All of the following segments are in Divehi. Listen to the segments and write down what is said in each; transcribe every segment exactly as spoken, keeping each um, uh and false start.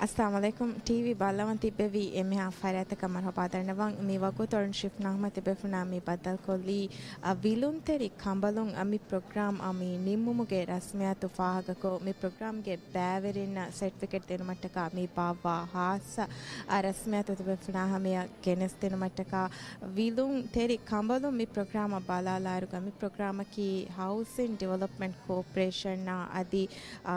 އައްސަލާމު ޢަލައިކުމް. ޓީވީ ބައްލަވަން ތިއްބެވި އެންމެހާ ފަރާތަކަށް މަރުޙަބާ ދަންނަވަން. މި ވަގުތު އޮރަންޖް ޝިފްޓް ނަހަމަ ތިބޭފުޅުންނާ މި ބައްދަލުކޮށްލީ، އަ، ވިލުންތެރި ކަނބަލުން. އަ، މި ޕްރޮގްރާމް، އަ، މި ނިންމުމުގެ ރަސްމިއްޔާތު ފާހަގަކޮށް، މި ޕްރޮގްރާމްގެ ބައިވެރިންނަށް ސެޓްފިކެޓް ދިނުމަށްޓަކާ މި ބާއްވާ ޚާއްޞަ، އަ، ރަސްމިއްޔާތު ތިބޭފުޅުންނާ ހަމަޔަށް ގެނެސްދިނުމަށްޓަކާ ވިލުންތެރި ކަނބަލުން. މި ޕްރޮގްރާމަށް ބަލާލާއިރުގަ، މި ޕްރޮގްރާމަކީ ހައުސިން ޑިވެލޮޕްމަންޓް ކޯޕަރޭޝަނާ އަދި، އަ،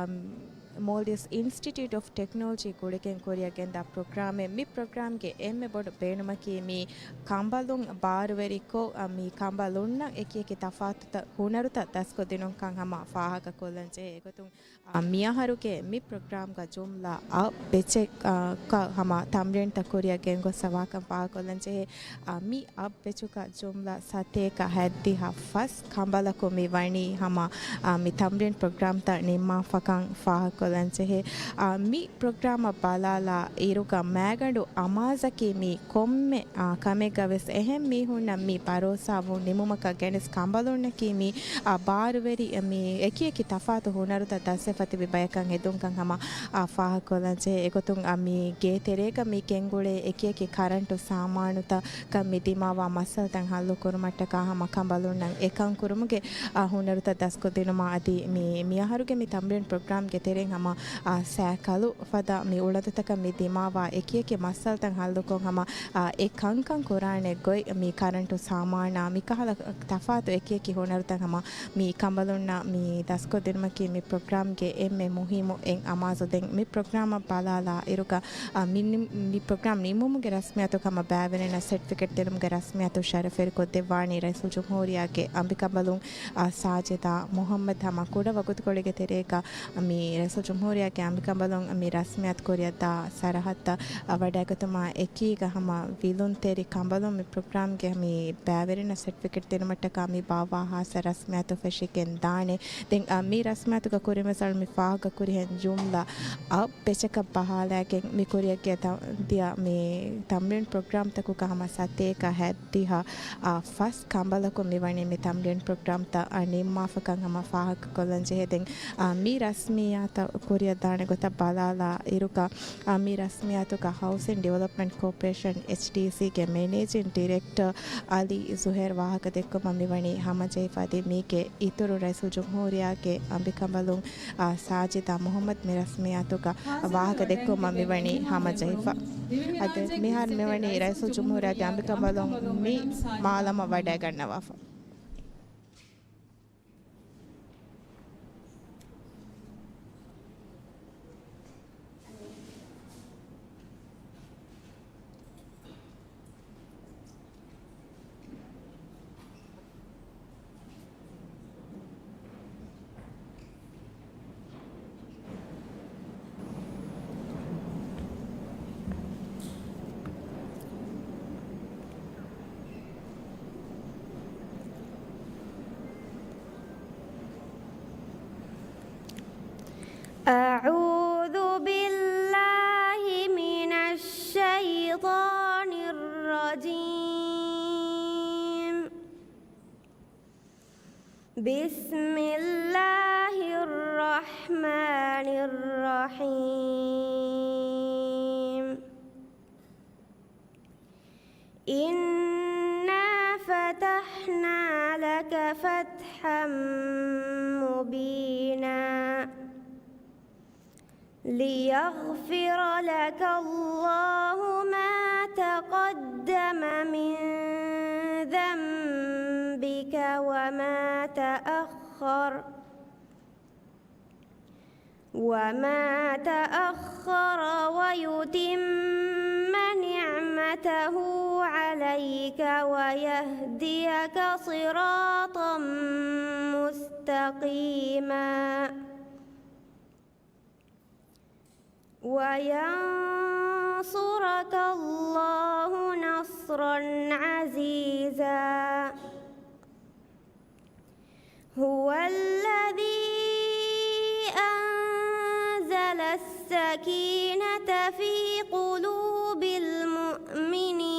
މޯލްޑިވްސް އިންސްޓިޓިއުޓް އޮފް ޓެކްނޮލޮޖީ ގުޅިގެން ކުރިއަށް ގެންދާ ޕްރޮގްރާމެއް. މި ޕްރޮގްރާމްގެ އެންމެ ބޮޑު ބޭނުމަކީ މި ކަނބަލުން ބާރުވެރިކޮށް، އަ، މި ކަނބަލުންނަށް އެކިއެކި ތަފާތުތައް، ހުނަރުތައް ދަސްކޮށްދިނުންކަން ހަމަ ފާހަގަކޮށްލަން ޖެހޭ. އެގޮތުން، އަ، މިއަހަރުގެ މި ޕްރޮގްރާމްގަ ޖުމްލަ އަށް ބެޗެއް، އަ، ކަށް ހަމަ ތަމްރީންތައް ކުރިއަށް ގެންގޮސް ވާކަން ފާހަގަކޮށްލަން ޖެހޭ. އަ، މި އަށް ބެޗުގަ ޖުމްލަ ސަތޭކަ ހަތްދިހަ ފަސް ކަނބަލަކު މި ވަނީ ހަމަ، އާ، މި ތަމްރީން ޕްރޮގްރާމްތައް ނިންމާފަކަން ފާހަގަކޮށްލަން ޖެހޭ. އާ، މި ޕްރޮގްރާމަށް ބަލާލާ އިރުގަ މައިގަނޑު އަމާޒަކީ މީ ކޮންމެ، އާ، ކަމެއްގަ ވެސް އެހެން މީހުންނަށް މި ބަރޯސާވުން ނިމުމަކަށް ގެނެސް ކަނބަލުންނަކީ މީ، އާ، ބާރުވެރި މި އެކިއެކި ތަފާތު ހުނަރުތައް ދަސްވެފަ ތިބި ބަޔަކަށް ހެދުންކަން ހަމަ، އާ، ފާހަގަކޮށްލަން ޖެހޭ. އެގޮތުން، އާ، މި ގޭ ތެރޭގަ މި ގެންގުޅޭ އެކިއެކި ކަރަންޓު ސާމާނުތައް ކަން މި ދިމާވާ މައްސަލަތައް ހައްލު ކުރުމަށްޓަކާ ހަމަ ކަނބަލުންނަށް އެކަން ކުރުމުގެ، އާ، ހުނަރުތައް ދަސްކޮށްދިނުމަށް އަދި މި، މިއަހަރުގެ މި ތަމްރީން ޕްރޮގްރާމްގެ ތެރެއިން ހަމަ، އާ، ސައިކަލު ފަދަ މި އުޅަނދުތަކަށް މި ދިމާވާ އެކިއެކި މައްސަލަތައް ހައްލުކޮށް ހަމަ، އާ، އެ ކަންކަން ކުރާނެ ގޮތް މި ކަރަންޓު ސާމާނާ މިކަހަލަ ތަފާތު އެކިއެކި ހުނަރުތައް ހަމަ މި ކަނބަލުންނަށް މި ދަސްކޮށްދިނުމަކީ މި ޕްރޮގްރާމްގެ އެންމެ މުހިއްމު އެއް އަމާޒު. ދެން މި ޕްރޮގްރާމަށް ބަލާލާ އިރުގަ، އާ، މި ނި-، މި ޕްރޮގްރާމް ނިމުމުގެ ރަސްމިއްޔާތު ހަމަ ބައިވެރިންނަށް ސެޓްފިކެޓް ދިނުމުގެ ރަސްމިއްޔާތު ޝަރަފްވެރިކޮށްދެއްވާނީ ރައީސުލްޖުމްހޫރިއްޔާގެ އަނބިކަނބަލުން، އާ، ސާޖިދާ މުޙައްމަދު. ހަމަ ކުޑަ ވަގުތުކޮޅެއްގެ ތެރޭގަ މި ރައީސުލްޖުމްހޫރިއްޔާގެ އަނބިކަނބަލުން މި ރަސްމިއްޔާތު ކުރިއަށްދާ ސަރަހައްދަށް ވަޑައިގަތުމާ އެކީގަ ހަމަ ވިލުންތެރި ކަނބަލުން މި ޕްރޮގްރާމްގެ މި ބައިވެރިންނަށް ސެޓްފިކެޓް ދިނުމަށްޓަކާ މި ބާއްވާ ހާއްސަ ރަސްމިއްޔާތު ފެށިގެން ދާނެ. ދެން، އާ، މި ރަސްމިއްޔާތުގަ ކުރިން ވެސް އަޅު މި ފާހަގަ ކުރިހެން ޖުމްލަ އަށް ބެޗަކަށް ބަހާލައިގެން މި ކުރިއަށް ދިޔަ މި ތަމްރީން ޕްރޮގްރާމްތަކުގަ ހަމަ ސަތޭކަ ހަތްދިހަ، އާ، ފަސް ކަނބަލަކު މިވަނީ މި ތަމްރީން ޕްރޮގްރާމްތައް، އާ، ނިންމާފަކަން ހަމަ ފާހަގަކޮށްލަން ޖެހޭ. ދެން، އާ، މި ރަސްމިއްޔާތައް ކުރިއަށްދާނެ ގޮތަށް ބަލާލާ އިރުގަ، އާ، މި ރަސްމިއްޔާތުގަ ހައުސިން ޑިވެލޮޕްމަންޓް ކޯޕަރޭޝަން، އެޗްޑީސީގެ މެނޭޖިން ޑިރެކްޓަރ އަލީ ޒުހޭރް ވާހަކަ ދެއްކުމަށް މިވަނީ ހަމަޖެހިފަ. އަދި މީގެ އިތުރު ރައީސުލްޖުމްހޫރިއްޔާގެ އަނބިކަނބަލުން، އާ، ސާޖިދާ މުޙައްމަދު މި ރަސްމިއްޔާތުގަ ވާހަކަ ދެއްކުމަށް މިވަނީ ހަމަޖެހިފަ. އަދި މިހާރު މިވަނީ ރައީސުލްޖުމްހޫރިއްޔާގެ އަނބިކަނބަލުން މި މާލަމަށް ވަޑައިގަންނަވާފަ. أعوذ بالله من الشيطان الرجيم. بسم الله الرحمن الرحيم. إنا فتحنا لك فتحا مبينا. ليغفر لك الله ما تقدم من ذنبك وما تأخر، وما تأخر ويتم نعمته عليك ويهديك صراطا مستقيما. وينصرك الله نصرا عزيزا. هو الذي أنزل السكينة في قلوب المؤمنين،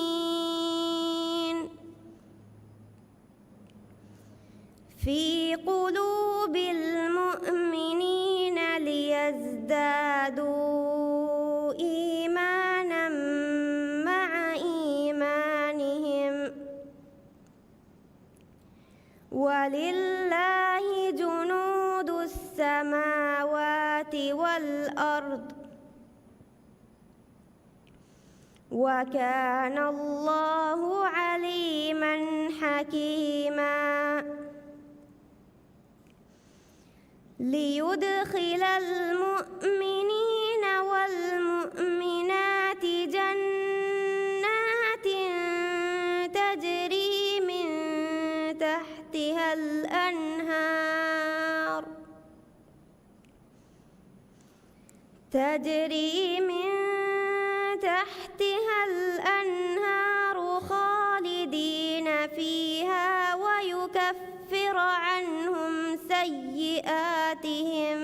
في قلوب المؤمنين ليزدادوا وكان الله عليما حكيما. ليدخل المؤمنين والمؤمنات جنات تجري من تحتها الأنهار تجري من تحتها الأنهار خالدين فيها ويكفر عنهم سيئاتهم،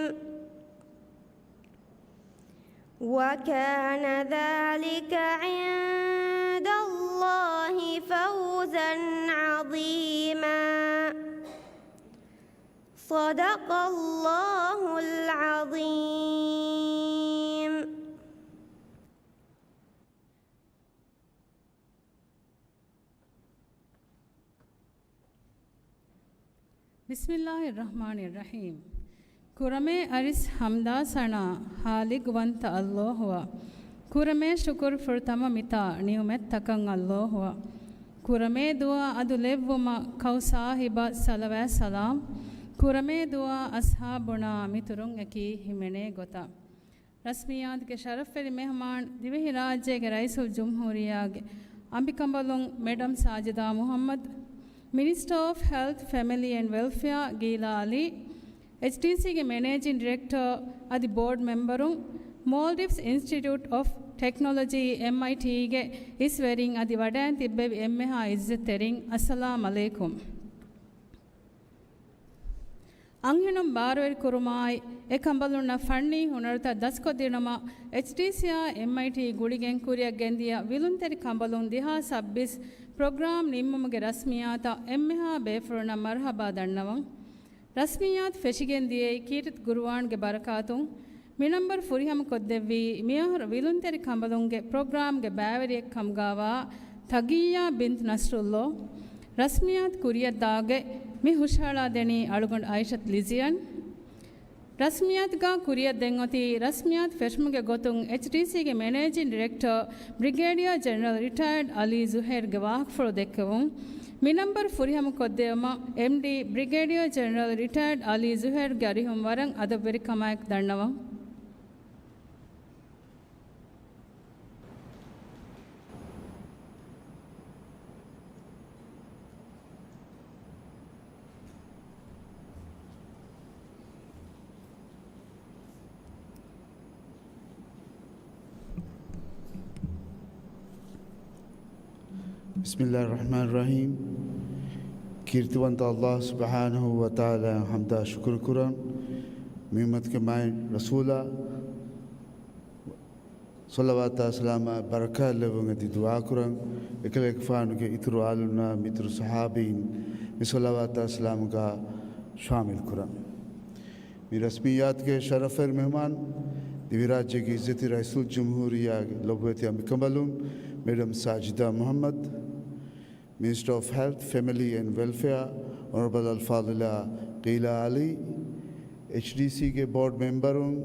وكان ذلك عند الله فوزا عظيما. صدق الله العظيم. بسم الله الرحمن الرحيم. ކުރަމޭ އަރިސް ހަމްދާ ސަނާ ހާލިގުވަންތަ އައްލޯހުއަށް. ކުރަމޭ ޝުކުރު ފުރަތަމަ މިތާ ނިޢުމަތްތަކަށް އައްލޯހުއަށް. ކުރަމޭ ދުޢާ އަދު ލެއްވުމަށް ކައު ސާހިބަށް ޞަލަވާތް ސަލާމް. ކުރަމޭ ދުޢާ އަޞްޙާބުންނާ މިތުރުން އެކީ ހިމެނޭ ގޮތަށް. ރަސްމިއްޔާތުގެ ޝަރަފްވެރި މެހުމާން ދިވެހިރާއްޖޭގެ ރައީސުލްޖުމްހޫރިއްޔާގެ އަނބިކަނބަލުން މެޑަމް ސާޖިދާ މުޙައްމަދު، މިނިސްޓަރ އޮފް ހެލްތް، ފެމިލީ އެންޑް ވެލްފެއާ ގީލާ އަލީ، އެޗްޑީސީގެ މެނޭޖިން ޑިރެކްޓަރ އަދި ބޯޑް މެމްބަރުން، މޯލްޑިވްސް އިންސްޓިޓިއުޓް އޮފް ޓެކްނޮލޮޖީ، އެމްއައިޓީގެ އިސްވެރިން އަދި ވަޑައިން ތިއްބެވި އެންމެހާ އިއްޒަތްތެރިން، އައްސަލާމްއަލައިކުމް. އަންހެނުން ބާރުވެރިކުރުމާއި، އެ ކަނބަލުންނަށް ފަންނީ ހުނަރުތައް ދަސްކޮށްދިނުމަށް، އެޗްޑީސީއާ އެމްއައިޓީ ގުޅިގެން ކުރިއަށް ގެންދިޔަ ވިލުންތެރި ކަނބަލުން ދެހާސް ސައްބީސް ޕްރޮގްރާމް ނިންމުމުގެ ރަސްމިއްޔާތަށް އެންމެހާ ބޭފުޅުންނަށް މަރުޙަބާ ދަންނަވަން. ރަސްމިއްޔާތު ފެށިގެން ދިޔައީ ކީރިތި ޤުރުއާންގެ ބަރަކާތުން. މިނަންބަރު ފުރިހަމަކޮށްދެއްވީ، މިއަހަރު ވިލުންތެރި ކަނބަލުންގެ ޕްރޮގްރާމްގެ ބައިވެރިއެއް ކަމުގާވާ ތަގިއްޔާ ބިންތު ނަޞްރުﷲ. ރަސްމިއްޔާތު ކުރިއަށްދާގޮތް މި ހުށަހަޅާދެނީ އަޅުގަނޑު އައިޝަތު ލިޒިއަން. ރަސްމިއްޔާތުގާ ކުރިއަށް ދެން އޮތީ ރަސްމިއްޔާތު ފެށުމުގެ ގޮތުން އެޗްޑީސީގެ މެނޭޖިން ޑިރެކްޓަރ ބްރިގޭޑިއާ ޖެނެރަލް ރިޓަޔަރޑް އަލީ ޒުހޭރްގެ ވާހަކަފުޅު ދެއްކެވުން. މި ނަންބަރު ފުރިހަމަ ކޮށްދެއްވުމަށް އެމްޑީ ބްރިގޭޑިއާ ޖެނެރަލް ރިޓަޔަރޑް އަލީ ޒުހޭރްގެ އަރިހުން ވަރަށް އަދަބުވެރިކަމާއެކު ދަންނަވަން. ބިސްމިއްލާހި ރަޙްމާނި ރަޙީމް. ކީރިތިވަންތަ ﷲ ސުބްޙާނަހޫ ވަތަޢާލާ ޙަމްދާ ޝުކުރު ކުރަން. މިއުއްމަތުގެ މާތް ރަސޫލާ ޞަލަވާތާ ސަލާމާ ބަރަކާތް ލެއްވުން އެދި ދުޢާ ކުރަން. އެކަލޭގެފާނުގެ އިތުރު އާލުންނާ މިތުރު ޞަޙާބީން މި ޞަލަވާތާ ސަލާމުގާ ޝާމިލް ކުރަން. މި ރަސްމިއްޔާތުގެ ޝަރަފްވެރި މެހުމާން، ދިވެހިރާއްޖޭގެ އިއްޒަތީ ރައީސުލްޖުމްހޫރިއްޔާގެ ލޮބުވެތި އަނބިކަނބަލުން މެޑަމް ސާޖިދާ މުޙައްމަދު، މިނިސްޓަރ އޮފް ހެލްތް، ފެމިލީ އެންޑް ވެލްފެއާ، އޮނަރަބަލް އަލްފާޟިލާ ގީލާ އަލީ، އެޗްޑީސީގެ ބޯޑް މެމްބަރުން،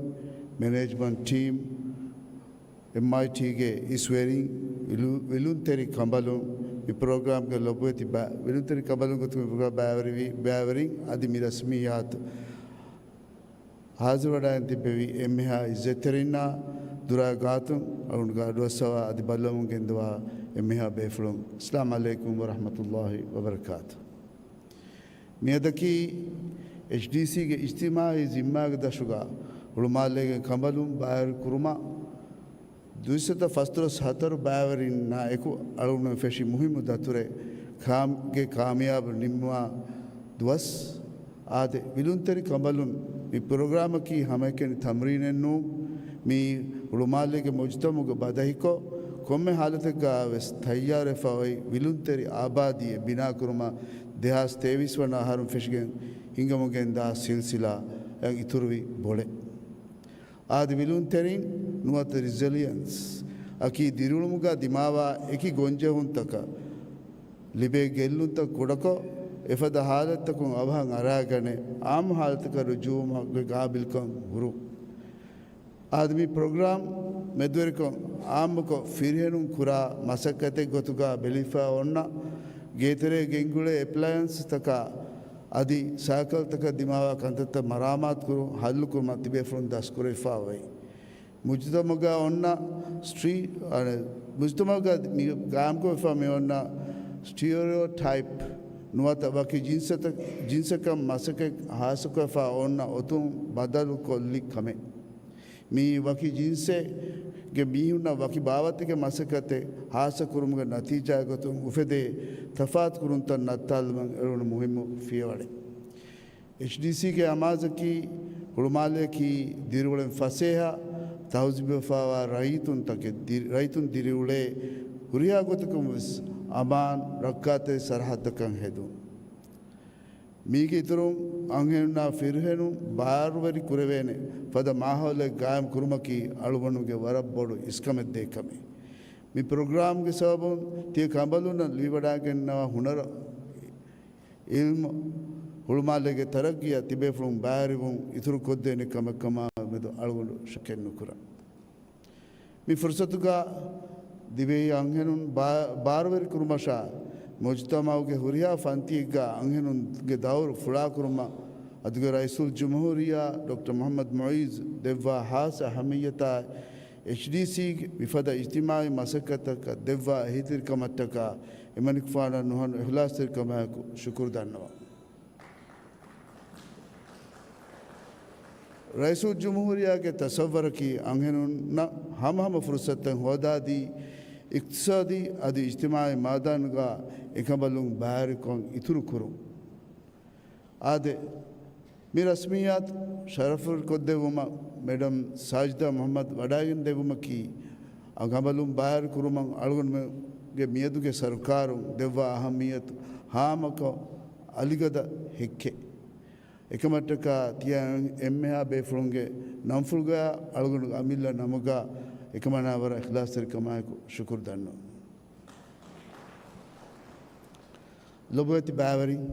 މެނޭޖްމަންޓް ޓީމް، އެމްއައިޓީގެ އިސްވެރިން، ވިލު-، ވިލުންތެރި ކަނބަލުން، މި ޕްރޮގްރާމްގެ ލޮބުވެތި ބަ-، ވިލުންތެރި ކަނބަލުން ގޮތުން މި ޕްރޮގްރާމް ބައިވެރިވި، ބައިވެރިން އަދި މި ރަސްމިއްޔާތު ހާޒިރުވެވަޑައިގެން ތިއްބެވި އެންމެހާ އިއްޒަތްތެރިންނާ ދުރާ ގާތުން އަޅުގަނޑުގެ އަޑުއައްސަވާ އަދި ބައްލަވަމުން ގެންދަވާ އެންމެހާ ބޭފުޅުން، އައްސަލާމް ޢަލައިކުމް ވަރަޙްމަތުﷲ ވަބަރަކާތު. މިއަދަކީ އެޗްޑީސީގެ އިޖްތިމާޢީ ޒިންމާގެ ދަށުގަ ހުޅުމާލޭގެ ކަނބަލުން ބައިވެރި ކުރުމަށް ދުއިސައްތަ ފަސްދޮޅަސް ހަތަރު ބައިވެރިންނާ އެކު އަޅުގަނޑުމެން ފެށި މުހިއްމު ދަތުރެއް ކާމް-، ގެ ކާމިޔާބު ނިންމުވާ ދުވަސް. އާދެ، ވިލުންތެރި ކަނބަލުން މި ޕްރޮގްރާމަކީ ހަމައެކަނި ތަމްރީނެއް ނޫން. މީ ހުޅުމާލޭގެ މުޖުތަމަޢުގެ ބަދަހިކޮށް، ކޮންމެ ހާލަތެއްގަ ވެސް ތައްޔާރުވެފަ އޮތް ވިލުންތެރި އާބާދީއެއް ބިނާކުރުމަށް ދެހާސް ތޭވީސް ވަނަ އަހަރުން ފެށިގެން ހިނގަމުން ގެންދާ ސިލްސިލާއަށް އިތުރުވި ބޮޅެއް. އާދެ، ވިލުންތެރިން ނުވަތަ ރިޒިލިއަންސް އަކީ ދިރިއުޅުމުގަ ދިމާވާ އެކި ގޮންޖެހުންތަކަށް ލިބޭ ގެއްލުންތައް ކުޑަކޮށް، އެފަދަ ހާލަތްތަކުން އަވަހަށް އަރާގަނެ، އާއްމު ހާލަތަކަށް ރުޖޫޢަވުމުގެ ގާބިލްކަން ހުރުން. އާދެ، މި ޕްރޮގްރާމް މެދުވެރިކޮށް އާއްމުކޮށް ފިރިހެނުން ކުރާ މަސައްކަތެއް ގޮތުގަ ބެލިފަ އޮންނަ ގޭތެރޭ ގެންގުޅޭ އެޕްލަޔަންސްތަކާ އަދި ސައިކަލްތަކަށް ދިމާވާ ކަންތައްތައް މަރާމާތުކުރުން، ހައްލުކުރުމަށް ތިބޭފުޅުން ދަސްކުރެވިފައި އޮތް. މުޖުތަމަގަ އޮންނަ ސްޓްރީ-، އަނެ، މުޖުތަމަގަ މި ގާއިމްކޮށްފަ މި އޮންނަ ސްޓިއޮރިއޯޓައިޕް ނުވަތަ ވަކި ޖިންސަތަ-، ޖިންސަކަށް މަސައްކަތް ހާއްސަކޮށްފަ އޮންނަ އޮތުން ބަދަލުކޮށްލި ކަމެއް. މި ވަކި ޖިންސެއްގެ މީހުންނަށް ވަކި ބާވަތެއްގެ މަސައްކަތެއް ހާއްސަ ކުރުމުގެ ނަތީޖާގެ ގޮތުން އުފެދޭ ތަފާތު ކުރުންތައް ނައްތާލުމަށް އެޅުނު މުހިއްމު ފިޔަވަޅެއް. އެޗްޑީސީގެ އަމާޒަކީ ހުޅުމާލެއަކީ ދިރިއުޅެން ފަސޭހަ ތަހުޒީބުވެފައިވާ ރައްޔިތުންތަކެއް ދި-، ރައްޔިތުން ދިރިއުޅޭ ހުރިހާ ގޮތަކުން ވެސް އަމާން ރައްކާތެރި ސަރަހައްދަކަށް ހެދުން. މީގެ އިތުރުން އަންހެނުންނާ ފިރިހެނުން ބާރުވެރި ކުރެވޭނެ ފަދަ މާހައުލެއް ގާއިމް ކުރުމަކީ އަޅުގަނޑުގެ ވަރަށް ބޮޑު އިސްކަމެއް ދޭ ކަމެއް. މި ޕްރޮގްރާމްގެ ސަބަބުން ތިޔަ ކަނބަލުންނަށް ލިބިވަޑައިގަންނަވާ ހުނަރު އިލްމު ހުޅުމާލޭގެ ތަރައްގީއަށް ތިބޭފުޅުން ބައިވެރިވުން އިތުރުކޮށްދޭނެ ކަމެއް ކަމާ މެދު އަޅުގަނޑު ޝައްކެއް ނުކުރަން. މި ފުރުސަތުގަ ދިވެހި އަންހެނުން ބާ-، ބާރުވެރިކުރުމަށާ މުޖުތަމަޢުގެ ހުރިހާ ފަންތިއެއްގަ އަންހެނުންގެ ދައުރު ފުޅާކުރުމަށް އަދިގެ ރައީސުލްޖުމްހޫރިއްޔާ ޑޮކްޓަރ މުޙައްމަދު މުޢިއްޒު ދެއްވާ ހާއްސަ އަހައްމިއްޔަތާ އެޗްޑީސީގެ މިފަދަ އިޖްތިމާޢީ މަސައްކަތަކަށް ދެއްވާ އެހީތެރިކަމަށްޓަކާ އެމަނިކުފާނަށް ނުހަނު އިޚްލާޞްތެރިކަމާއެކު ޝުކުރު ދަންނަވަން. ރައީސުލްޖުމްހޫރިއްޔާގެ ތަޞައްވަރަކީ އަންހެނުންނަށް ހަމަހަމަ ފުރުޞަތުތައް ހޯދާދީ، އިޤްތިޞާދީ އަދި އިޖްތިމާޢީ މައިދާނުގަ އެކަނބަލުން ބައިވެރިކޮށް އިތުރު ކުރުން. އާދެ، މި ރަސްމިއްޔާތު ޝަރަފުވެރިކޮށްދެއްވުމަށް މެޑަމް ސާޖިދާ މުޙައްމަދު ވަޑައިގެންދެއްވުމަކީ، އަންހެންކަނބަލުން ބައިވެރިކުރުމަށް އަޅުގަނޑުގެ މިއަދުގެ ސަރުކާރުން ދެއްވާ އަހައްމިއްޔަތު ހާމަކޮށް އަލިގަދަ ހެއްކެއް. އެކަމަށްޓަކާ ތިޔަ އެންމެހާ ބޭފުޅުންގެ ނަންފުޅުގައި އަޅުގަނޑު އަމިއްލަ ނަމުގަ އެކަމަނާ ވަރަށް އިޚްލާޞްތެރިކަމާއެކު ޝުކުރު ދަންނަވަން. ލޮބުވެތި ބައިވެރިން،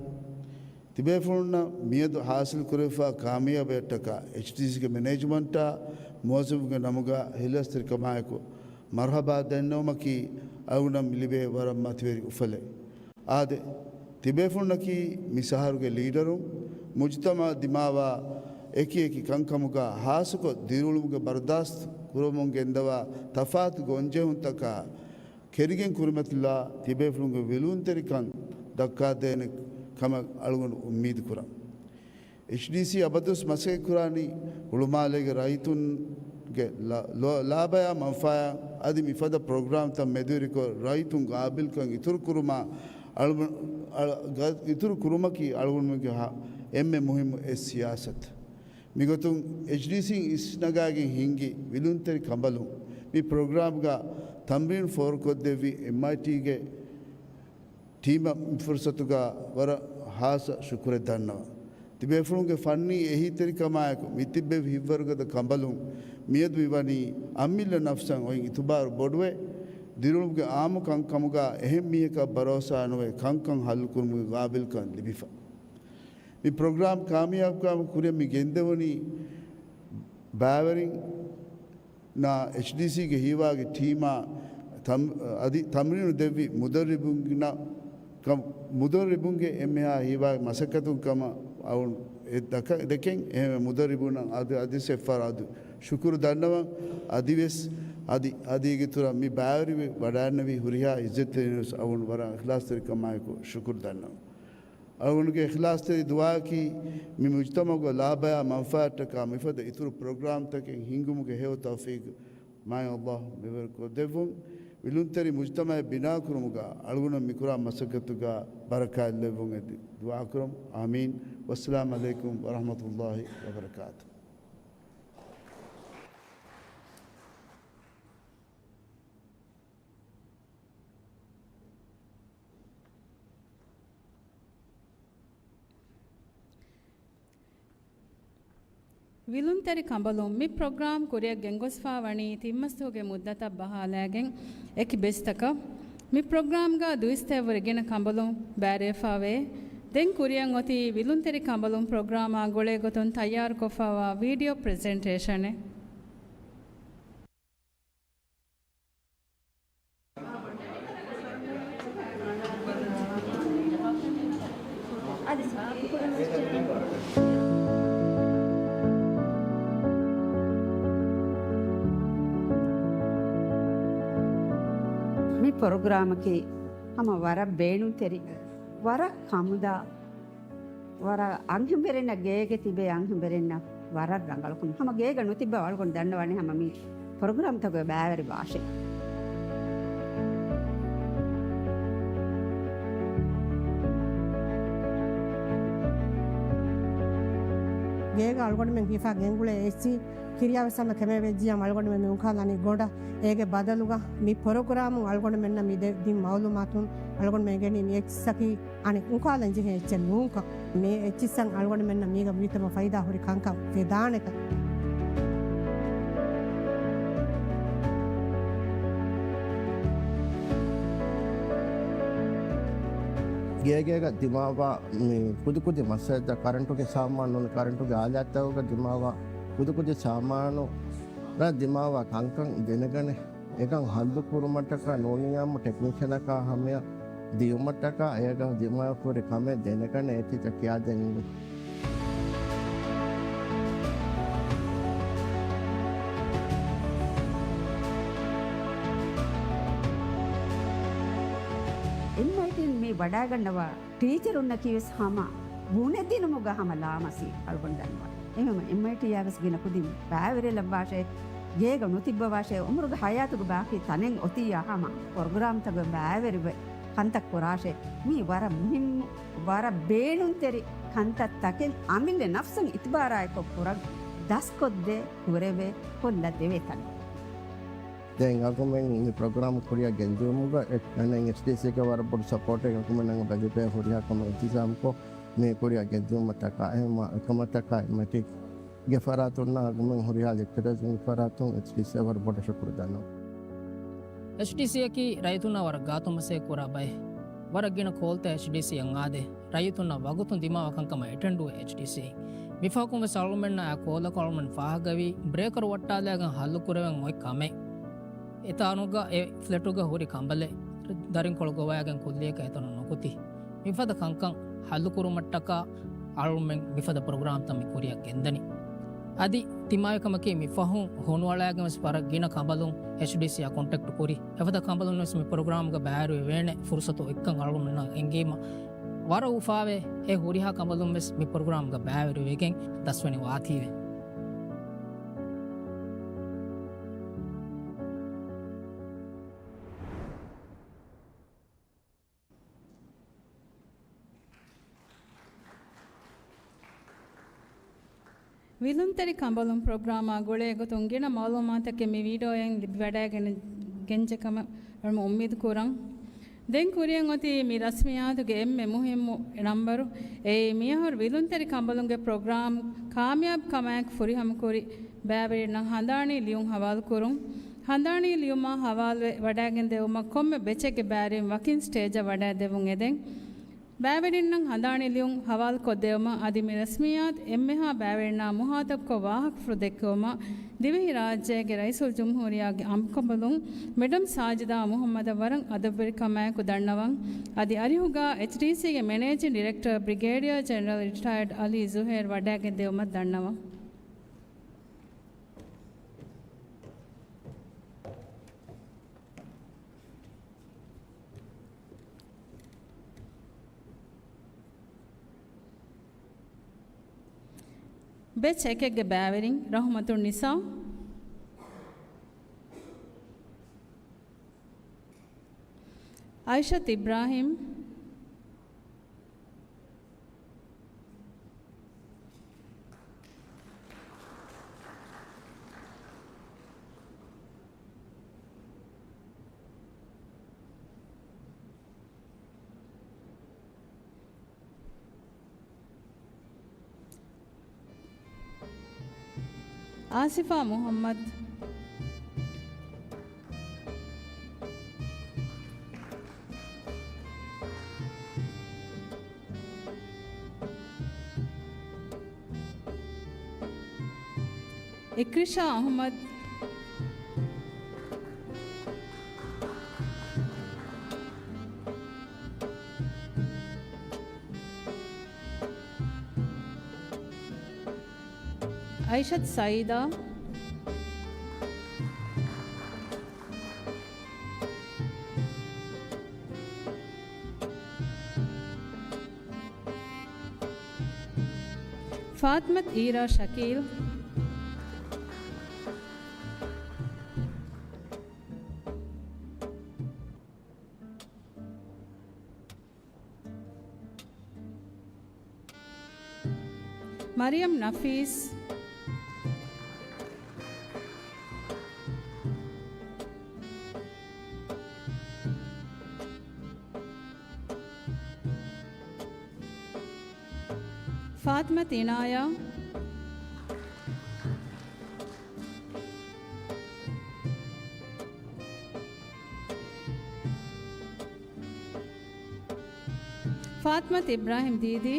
ތިބޭފުޅުންނަށް މިއަދު ހާސިލް ކުރެވިފާ ކާމިޔާބެއްޓަކާ އެޗްޑީސީގެ މެނޭޖްމަންޓާ މުވައްޒަފުންގެ ނަމުގަ އިޚްލާޞްތެރިކަމާއެކު މަރުޙަބާ ދެންނެވުމަކީ އަޅުގަނޑަށް މި ލިބޭ ވަރަށް މަތިވެރި އުފަލެއް. އާދެ، ތިބޭފުޅުންނަކީ މި ޝަހަރުގެ ލީޑަރުން، މުޖުތަމަޢަށް ދިމާވާ އެކި އެކި ކަންކަމުގަ ހާއްސަކޮށް ދިރިއުޅުމުގެ ބަރުދާސްތު ކުރަމުން ގެންދަވާ ތަފާތު ގޮންޖެހުންތަކާ ކެރިގެން ކުރިމަތިލާ ތިބޭފުޅުންގެ ވިލުންތެރިކަން ދައްކާދޭނެ ކަމަށް އަޅުގަނޑު އުއްމީދު ކުރަން. އެޗްޑީސީ އަބަދުވެސް މަސައްކަތްކުރާނީ ހުޅުމާލޭގެ ރައްޔިތުންގެ ލާ-، ލޯ-، ލާބަޔާ މަންފާޔާ އަދި މިފަދަ ޕްރޮގްރާމްތައް މެދުވެރިކޮށް ރައްޔިތުން ގާބިލްކަން އިތުރުކުރުމާ އަޅު-، އަޅު-، ގަ-، އިތުރު ކުރުމަކީ އަޅުގަނޑުމެންގެ ހާ-، އެންމެ މުހިއްމު އެއް ސިޔާސަތެއް. މިގޮތުން އެޗްޑީސީން އިސްނަގާގެން ހިންގި ވިލުންތެރި ކަނބަލުން މި ޕްރޮގްރާމްގަ ތަމްރީން ފޯރުކޮށްދެއްވި އެމްއައިޓީގެ ޓީމަށް މި ފުރުސަތުގަ ވަރަށް ހާއްސަ ޝުކުރެއް ދަންނަވަން. ތިބޭފުޅުންގެ ފަންނީ އެހީތެރިކަމާއެކު މި ތިއްބެވި ހިތްވަރުގަދަ ކަނބަލުން މިއަދު މިވަނީ އަމިއްލަ ނަފްސަށް އޮތް އިތުބާރު ބޮޑުވެ، ދިރިއުޅުމުގެ އާއްމު ކަންކަމުގަ އެހެން މީހަކަށް ބަރޯސާ ނުވެ ކަންކަން ހައްލުކުރުމުގެ ގާބިލްކަން ލިބިފަ. މި ޕްރޮގްރާމް ކާމިޔާބުކުރުމަށް ކުރިއަށް މި ގެންދެވުނީ ބައިވެރިންނާ އެޗްޑީސީގެ ހީވާގި ޓީމާ ތަމް-، އަދި ތަމްރީނު ދެއްވި މުދައްރިބުންނަށް ކަމް-، މުދައްރިބުންގެ އެންމެހާ ހީވާގި މަސައްކަތުން ކަމަށް އަޅުގަނޑު އެ ދަކަ-، ދެކެން އެހެންވެ މުދައްރިބުންނަށް އަދި، އަދިވެސް އެއްފަހަރު އަދި ޝުކުރު ދަންނަވަން. އަދިވެސް އަދި، އަދި އޭގެ އިތުރަށް މި ބައިވެރިވެ ވަޑައިންނެވި ހުރިހާ އިއްޒަތްތެރިން ވެސް އަޅުގަނޑު ވަރަށް އިޚްލާޞްތެރިކަމާއެކު ޝުކުރު ދަންނަވަން. އަޅުގަނޑުގެ އިޚްލާޞްތެރި ދުޢާއަކީ، މި މުޖުތަމަޢުގެ ލާބަޔާ މަންފާއަށްޓަކާ މިފަދަ އިތުރު ޕްރޮގްރާމްތަކެއް ހިންގުމުގެ ހެޔޮ ތައުފީޤު މާތް ﷲ މިވަރު ކޮށްދެއްވުން. ވިލުންތެރި މުޖުތަމަޢެއް ބިނާކުރުމުގަ އަޅުގަނޑު މިކުރާ މަސައްކަތުގަ ބަރަކާތް ލެއްވުން އެދި ދުޢާކުރަމު. އާމީން. ވައްސަލާމް ޢަލައިކުމް ވަރަޙްމަތުﷲ ވަބަރަކާތު. ވިލުންތެރި ކަނބަލުން މި ޕްރޮގްރާމް ކުރިއަށް ގެންގޮސްފާވަނީ ތިންމަސްދުވަހުގެ މުއްދަތަށް ބަހާލައިގެން އެކި ބެސްތަކަށް. މި ޕްރޮގްރާމްގަ ދުއިސްތައްވުރެ ގިނަ ކަނބަލުން ބައިވެރިވެފާވޭ. ދެން ކުރިއަށް އޮތީ ވިލުންތެރި ކަނބަލުން ޕްރޮގްރާމާ ގުޅޭ ގޮތުން ތައްޔާރުކޮށްފާވާ ވީޑިއޯ ޕްރެޒެންޓޭޝަނެއް. މި ޕްރޮގްރާމަކީ ހަމަ ވަރަށް ބޭނުންތެރި، ވަރަށް ކަމުދާ، ވަރަށް އަންހެންވެރިންނަށް ގޭގެ ތިބޭ އަންހެންވެރިންނަށް ވަރަށް ރަނގަޅުކަން. ހަމަ ގޭގަ ނުތިއްބަ އަޅުގަނޑު ދަންނަވަނީ ހަމަ މި ޕްރޮގްރާމްތަކުގެ ބައިވެރި ވާށޭ. ގޭގަ އަޅުގަނޑުމެން ހިފާ ގެންގުޅޭ އެއްޗި ކިރިޔާވެސް ހަމަ ކެމޭ ވެއްޖިއްޔާ އަޅުގަނޑުމެން މި އުންކާލަނީ ގޮނޑަށް. އޭގެ ބަދަލުގަ މި ޕްރޮގްރާމުން އަޅުގަނޑުމެންނަށް މި ދެ-، ދިން މައުލޫމާތުން އަޅުގަނޑުމެން އެނގެނީ މި އެއްޗިއްސަކީ އަނެއް އުންކާލަން ޖެހޭ އެއްޗެއް ނޫންކަން. މި އެއްޗިއްސަށް އަޅުގަނޑުމެންނަށް މީގަ ވީތަމަ ފައިދާ ހުރި ކަންކަން ފެދާނެކަން. ގޭގޭގަ ދިމާވާ މި ކުދިކުދި މައްސަލަތައް، ކަރަންޓުގެ ސާމާނު، ކަރަންޓުގެ އާލާތްތަކުގަ ދިމާވާ ކުދިކުދި ސާމާނު ރަށް ދިމާވާ ކަންކަން ދެނެގަނެ، އެކަން ހައްލުކުރުމަށްޓަކާ ނޫނިޔާމު ޓެކްނީޝަނަކާ ހަމަޔަށް ދިޔުމަށްޓަކާ އޭގަ ދިމާވެފަ ހުރި ކަމެއް ދެނެގަނެ އެއްޗެއް ކިޔާދޭން އިނގޭ. އެމްއައިޓީން މި ވަޑައިގަންނަވާ ޓީޗަރުންނަކީ ވެސް ހަމަ ބުނެދިނުމުގަ ހަމަ ލާމަސީ އަޅުގަނޑު ދަންނަވަން. އެހެންވީމަ އެމްއައިޓީއާ ވެސް ގިނަ ކުދިން ބައިވެރިލައްވާށޭ، ގޭގަ ނުތިއްބަވާށޭ، އުމުރުގެ ހަޔާތުގެ ބާކީ ތަނެއް އޮތިއްޔާ ހަމަ ޕްރޮގްރާމްތަކުގެ ބައިވެރިވެ ކަންތައް ކުރާށޭ. މީ ވަރަށް މުހިއްމު، ވަރަށް ބޭނުންތެރި ކަންތައްތަކެއް. އަމިއްލަ ނަފްސުން އިތުބާރާއެކޮށް ކުރަން ދަސްކޮށްދޭ، ކުރެވޭ، ކޮށްލަ ދެވޭ ތަނެއް. ދެން އަޅުގަނޑުމެން މި ޕްރޮގްރާމް ކުރިއަށް ގެންދިއުމުގަ އެ-، އަނެއް އެޗްޑީސީގެ ވަރަށް ބޮޑު ސަޕޯޓެއް އަޅުގަނޑުމެންނަށް ލިބޭ ހުރިހާ ކަމެއް އިންތިޒާމްކޮށް މި ކުރިއަށް ގެންދިއުމަށްޓަކާ އެހެންވީމަ އެކަމަށްޓަކާ މެޓިކްގެ ފަރާތުންނާ އަޅުގަނޑުމެން ހުރިހާ ލެކްޗަރަރުންގެ ފަރާތުން އެޗްޑީސީއަށް ވަރަށް ބޮޑަށް ޝުކުރު ދަންނަވަން. އެޗްޑީސީއަކީ ރައްޔިތުންނާ ވަރަށް ގާތު މަސައްކަތް ކުރާ ބައެއް. ވަރަށް ގިނަ ކޯލްތައް އެޗްޑީސީއަށް އާދޭ. ރައްޔިތުންނަށް ވަގުތުން ދިމާވާ ކަންކަމަށް އެޓެންޑުވޭ އެޗްޑީސީ. މިފަހަކުން ވެސް އަޅުގަނޑުމެންނާ އާ ކޯލަކުން އަޅުގަނޑުމެން ފާހަގަވީ ބްރޭކަރު ވައްޓާލައިގެން ހައްލުކުރެވެން އޮތް ކަމެއް. އެތާނުގަ އެ ފްލެޓުގަ ހުރި ކަނބަލެއް ދަރިންކޮޅު ގޮވައިގެން ކުއްލިއަކަށް އެތަނުން ނުކުތީ. މިފަދަ ކަންކަން ހައްލުކުރުމަށްޓަކާ އަޅުގަނޑުމެން މިފަދަ ޕްރޮގްރާމްތައް މި ކުރިއަށް ގެންދަނީ. އަދި ތިމާވި ކަމަކީ މި ފަހުން ހުނުއަޅައިގެން ވެސް ވަރަށް ގިނަ ކަނބަލުން އެޗްޑީސީއާ ކޮންޓެކްޓް ކުރި. އެފަދަ ކަނބަލުން ވެސް މި ޕްރޮގްރާމްގަ ބައިވެރިވެވޭނެ ފުރުސަތު އޮތްކަން އަޅުގަނޑުމެންނަށް އެނގީމަ ވަރަށް އުފާވޭ. އެ ހުރިހާ ކަނބަލުން ވެސް މި ޕްރޮގްރާމްގަ ބައިވެރިވެގެން ދަސްވަނީ ވާތީވެ. ވިލުންތެރި ކަނބަލުން ޕްރޮގްރާމާ ގުޅޭ ގޮތުން ގިނަ މައުލޫމާތަކެއް މި ވީޑިއޯއިން ލިބިވަޑައިގެން ގެންޖެ ކަމަށް އަޅުގަނޑު އުއްމީދު ކުރަން. ދެން ކުރިއަށް އޮތީ މި ރަސްމިއްޔާތުގެ އެންމެ މުހިއްމު ނަންބަރު. އެއީ މިއަހަރު ވިލުންތެރި ކަނބަލުންގެ ޕްރޮގްރާމް ކާމިޔާބު ކަމާއެކު ފުރިހަމަކުރި ބައިވެރިންނަށް ހަނދާނީ ލިޔުން ހަވާލުކުރުން. ހަނދާނީ ލިޔުމާ ހަވާލުވެ ވަޑައިގެން ދެވުމަށް ކޮންމެ ބެޗެއްގެ ބައިވެރިން ވަކިން ސްޓޭޖަށް ވަޑައި ދެއްވުން އެދެން. ބައިވެރިންނަށް ހަނދާނީ ލިޔުން ހަވާލުކޮށްދެވުމަށް އަދި މި ރަސްމިއްޔާތު އެންމެހާ ބައިވެރިންނާ މުހާތަބްކޮށް ވާހަކަފުޅު ދެއްކެވުމަށް ދިވެހިރާއްޖޭގެ ރައީސުލްޖުމްހޫރިއްޔާގެ އަނބިކަނބަލުން މެޑަމް ސާޖިދާ މުހައްމަދަށް ވަރަށް އަދަބުވެރިކަމާއެކު ދަންނަވަން. އަދި އަރިހުގަ އެޗްޑީސީގެ މެނޭޖިން ޑިރެކްޓަރ ބްރިގޭޑިއަރ ޖެނެރަލް ރިޓަޔަރޑް އަލީ ޒުހޭރް ވަޑައިގެން ދެވުމަށް ދަންނަވަން. ބެޗް އެކެއްގެ ބައިވެރިން ރަހުމަތުން ނިސާ، އައިޝަތު އިބްރާހިމް، އާސިފާ މުހައްމަދު، އިކްރިޝާ އަހުމަދު، އަހްމަދު އައިޝަތު ސައީދާ، ފާތިމަތު އީރާ ޝަކީލް، މަރިޔަމް ނަފީސް، ފާތިމަތު އިނާޔާ، ފާތިމަތު އިބްރާހިމް ދީދީ،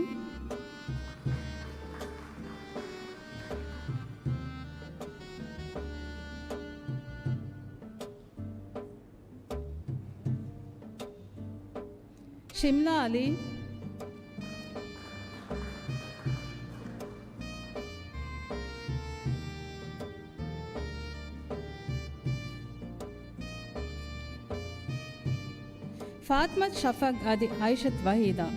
ޝިމްލާ އަލީ، ފާތިމަތު ޝަފަގް އަދި އައިޝަތު ވަހީދާ.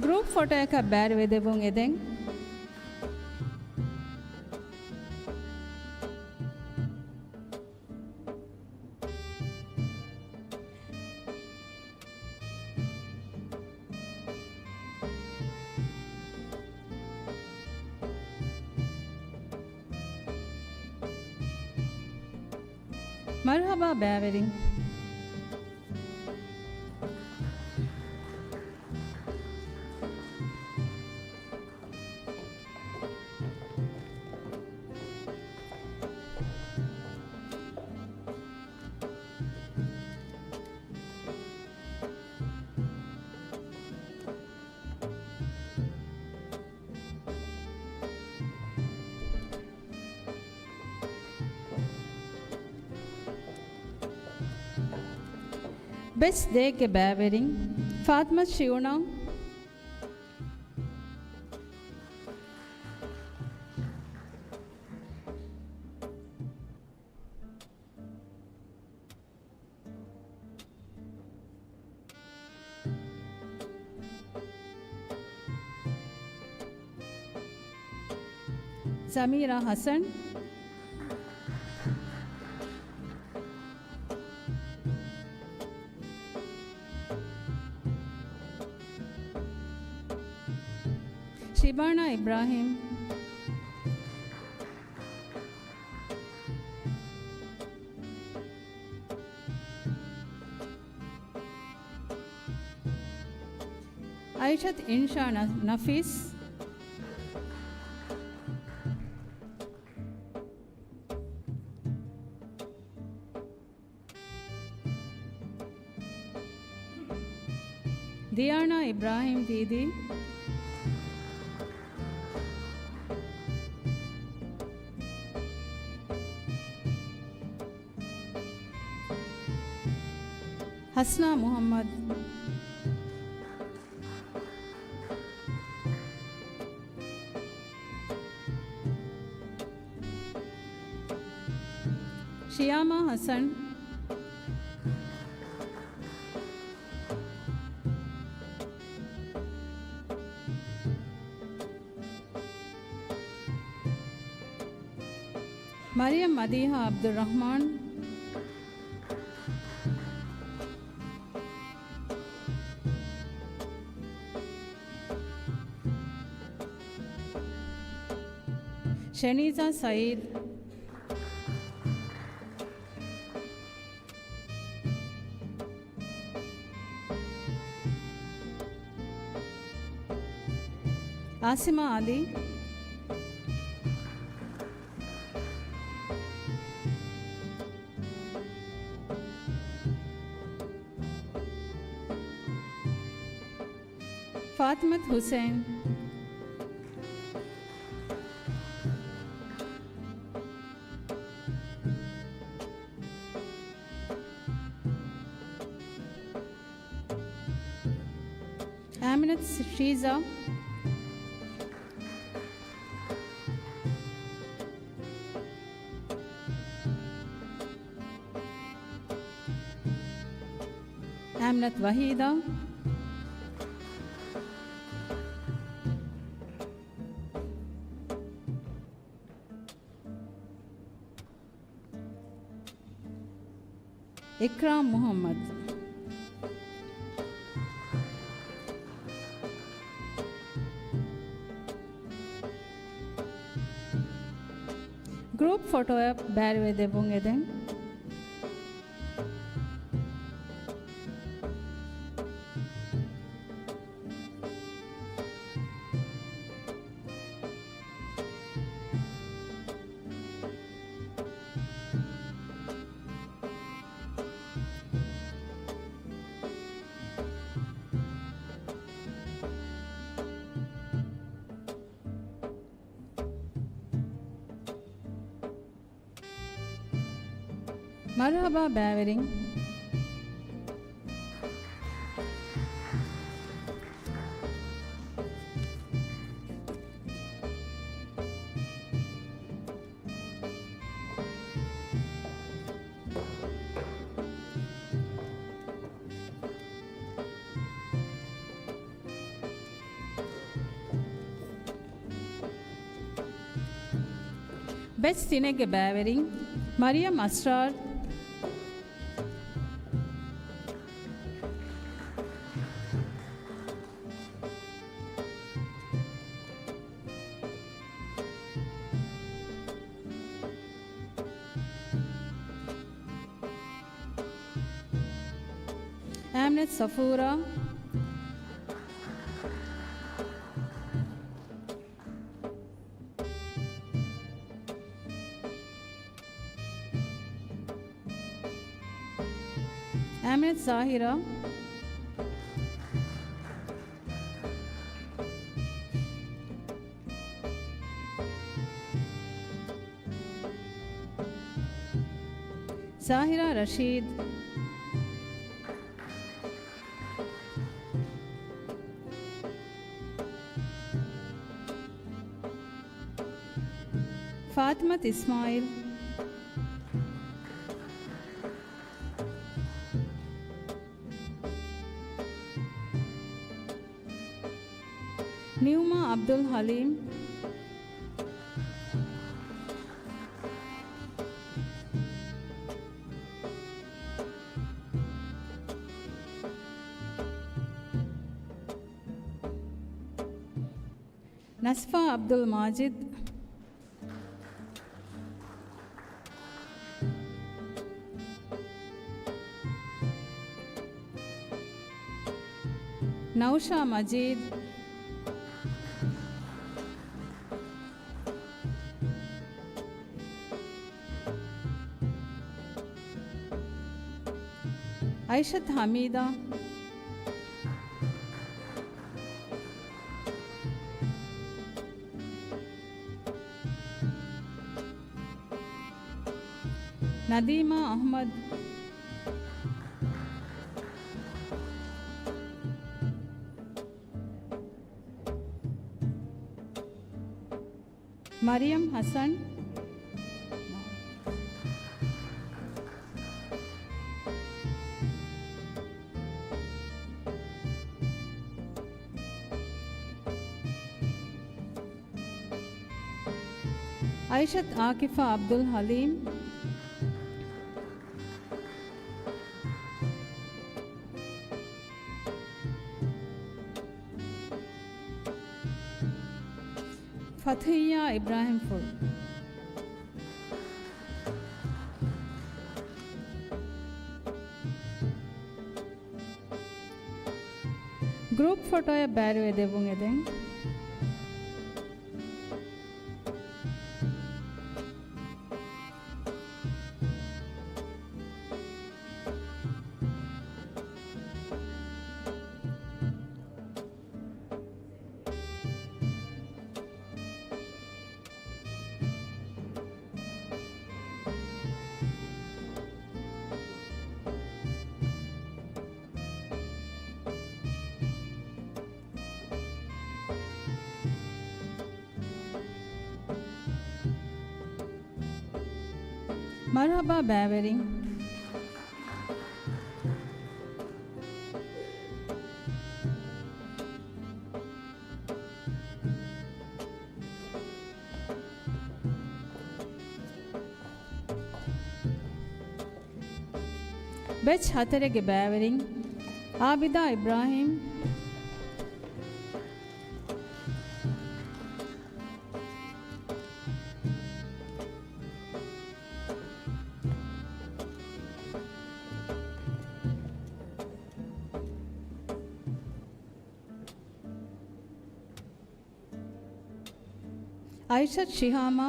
ގްރޫޕް ފޮޓޯއަކަށް ބައިވެރިވެދެއްވުން އެދެން. މަރުޙަބާ ބައިވެރިން. ބެސްޓް ޑޭގެ ބައިވެރިން ފާތިމަތު ޝިއުނާ، ޒަމީރާ ޙަސަން، ޝިބާނާ އިބްރާހިމް، އައިޝަތު އިންޝާ ނަ-، ނަފީސް، ދިޔާނާ އިބްރާހިމް ދީދީ، ހަސްނާ މުޙައްމަދު، ޝިޔާމާ ޙަސަން، މަރިޔަމް މަދީޙާ ޢަބްދުއްރަޙްމާން، ޝެނީޒާ ސައީދު، އާސިމާ ޢަލީ، ފާތިމަތު ހުސެން. އާމިނަތު ޝީޒާ. އާމިނަތު ވަހީދާ. އިކްރާމް މުޙައްމަދު. ގްރޫޕް ފޮޓޯއަށް ބައިވެރިވެ ދެއްވުން އެދެން. މަރުޙަބާ ބައިވެރިން. ބެޗް ތިނެއްގެ ބައިވެރިން، މަރިޔަމް އަސްރާރް. އާމިނަތު ޞަފޫރާ. އާމިނަތު ޒާހިރާ. ޒާހިރާ ރަޝީދު. ފާތިމަތު އިސްމާއިލް. ނިއުމާ އަބްދުލް ޙަލީމް. ނަސްފާ އަބްދުލް މާޖިދު. ނައުޝާ މަޖީދު. އައިޝަތު ޙަމީދާ. ނަދީމާ އަޙްމަދު. މަރިޔަމް ޙަސަން. އައިޝަތު އާކިފާ އަބްދުލް ޙަލީމް. ފަތުޙިއްޔާ އިބްރާހިމްފުޅު. ގްރޫޕް ފޮޓޯއަށް ބައިވެރިވެ ދެއްވުން އެދެން. މަރުޙަބާ ބައިވެރިން. ބެޗް ހަތަރެއްގެ ބައިވެރިން އާބިދާ އިބްރާހީމް، އައިޝަތު ޝިހާމާ،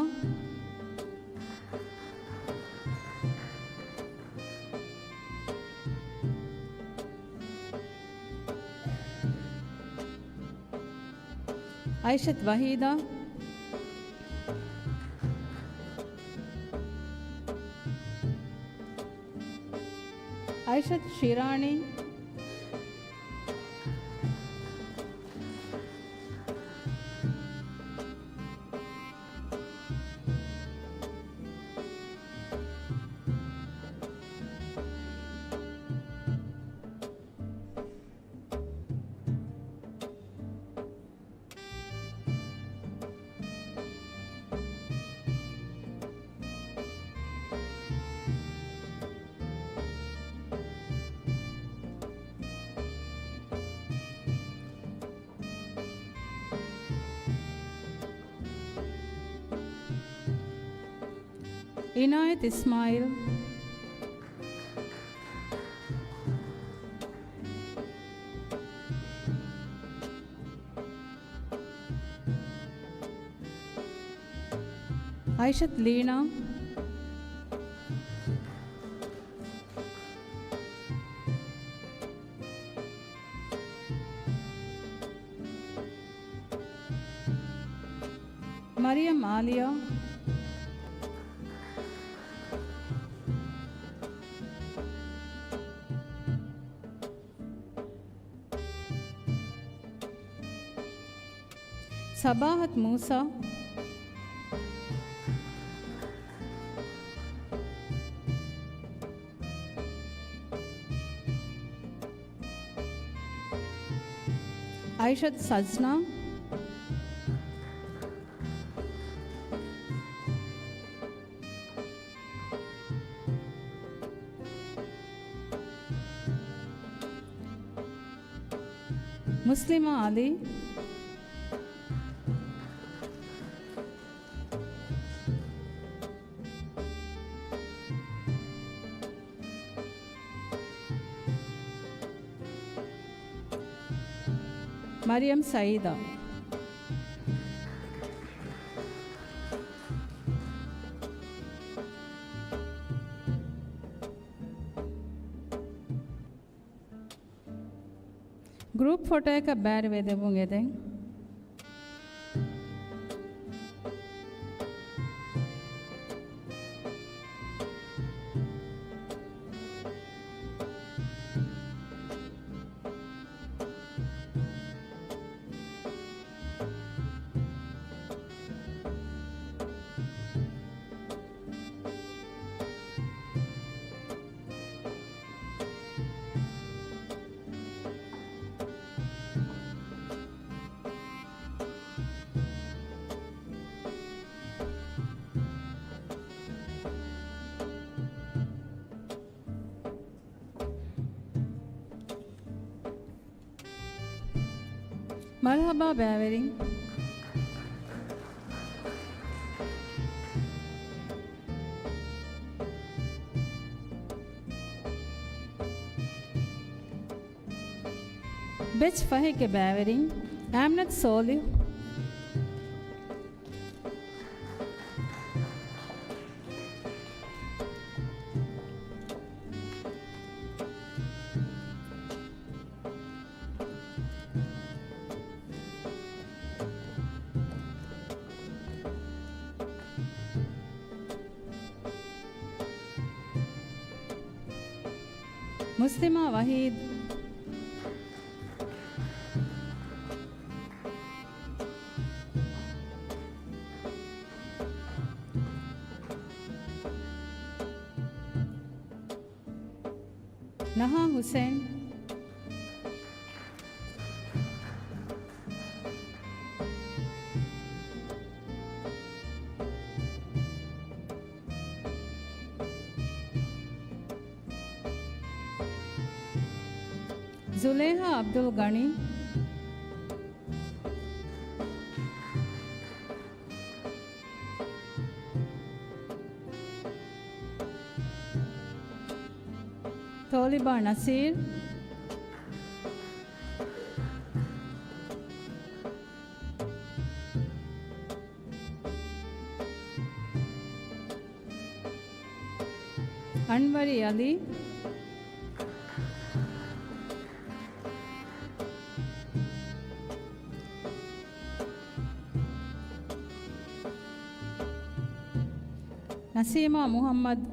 އައިޝަތު ވަހީދާ، އައިޝަތު ޝިރާނީ، އިނާޔަތު އިސްމާއިލް، އައިޝަތު ލީނާ، މަރިޔަމް އާލިޔާ، ސަބާހަތު މޫސާ، އައިޝަތު ސަޖްނާ، މުސްލިމާ އަލީ، މަރިޔަމް ސައީދާ. ގްރޫޕް ފޮޓޯއަކަށް ބައިވެރިވެދެއްވުން އެދެން. މަރުޙަބާ ބައިވެރިން. ބެޗް ފަހެއްގެ ބައިވެރިން އާމިނަތު ސޯލިހު، މުސްލިމާ ވަހީދު، ނަހާ ހުސެން. ޒުލޭހާ އަބްދުލް ޣަނީ. ތޯލިބާ ނަސީރް. އަންވަރީ އަލީ. ނަސީމާ މުޙައްމަދު.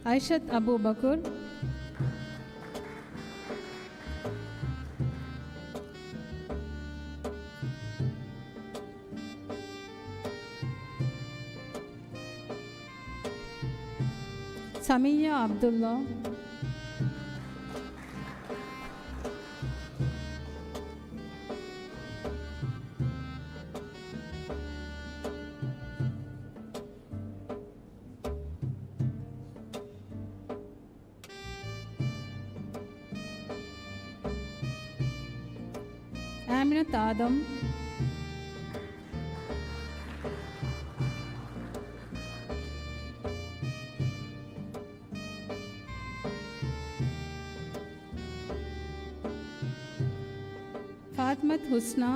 އައިޝަތު އަބޫބަކުރު. ސަމިއްޔާ އަބްދުﷲ. އާމިނަތު އާދަމް. ފާތިމަތު ހުސްނާ.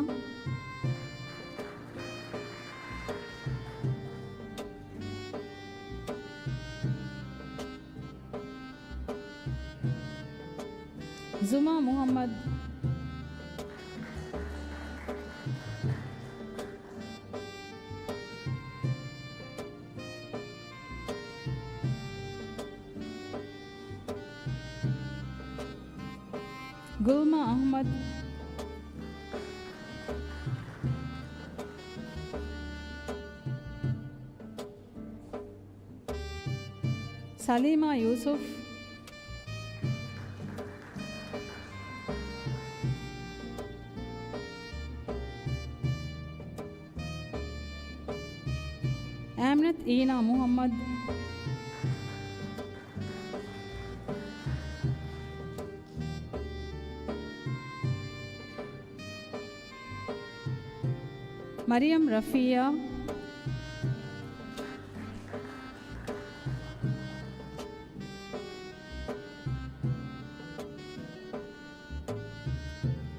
ޒުމާ މުޙައްމަދު. ގުލްމާ އަޙްމަދު. ސަލީމާ ޔޫސުފް. އާމިނަތު އީނާ މުޙައްމަދު. މަރިޔަމް ރަފީޢާ.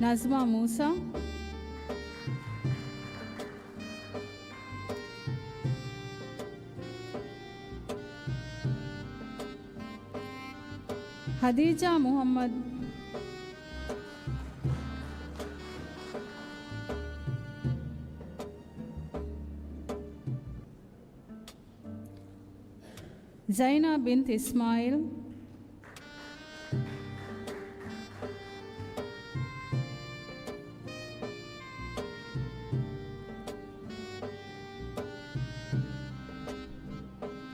ނަޒްމާ މޫސާ. ހަދީޖާ މުޙައްމަދު. ޒައިނާ ބިންތު އިސްމާޢީލް.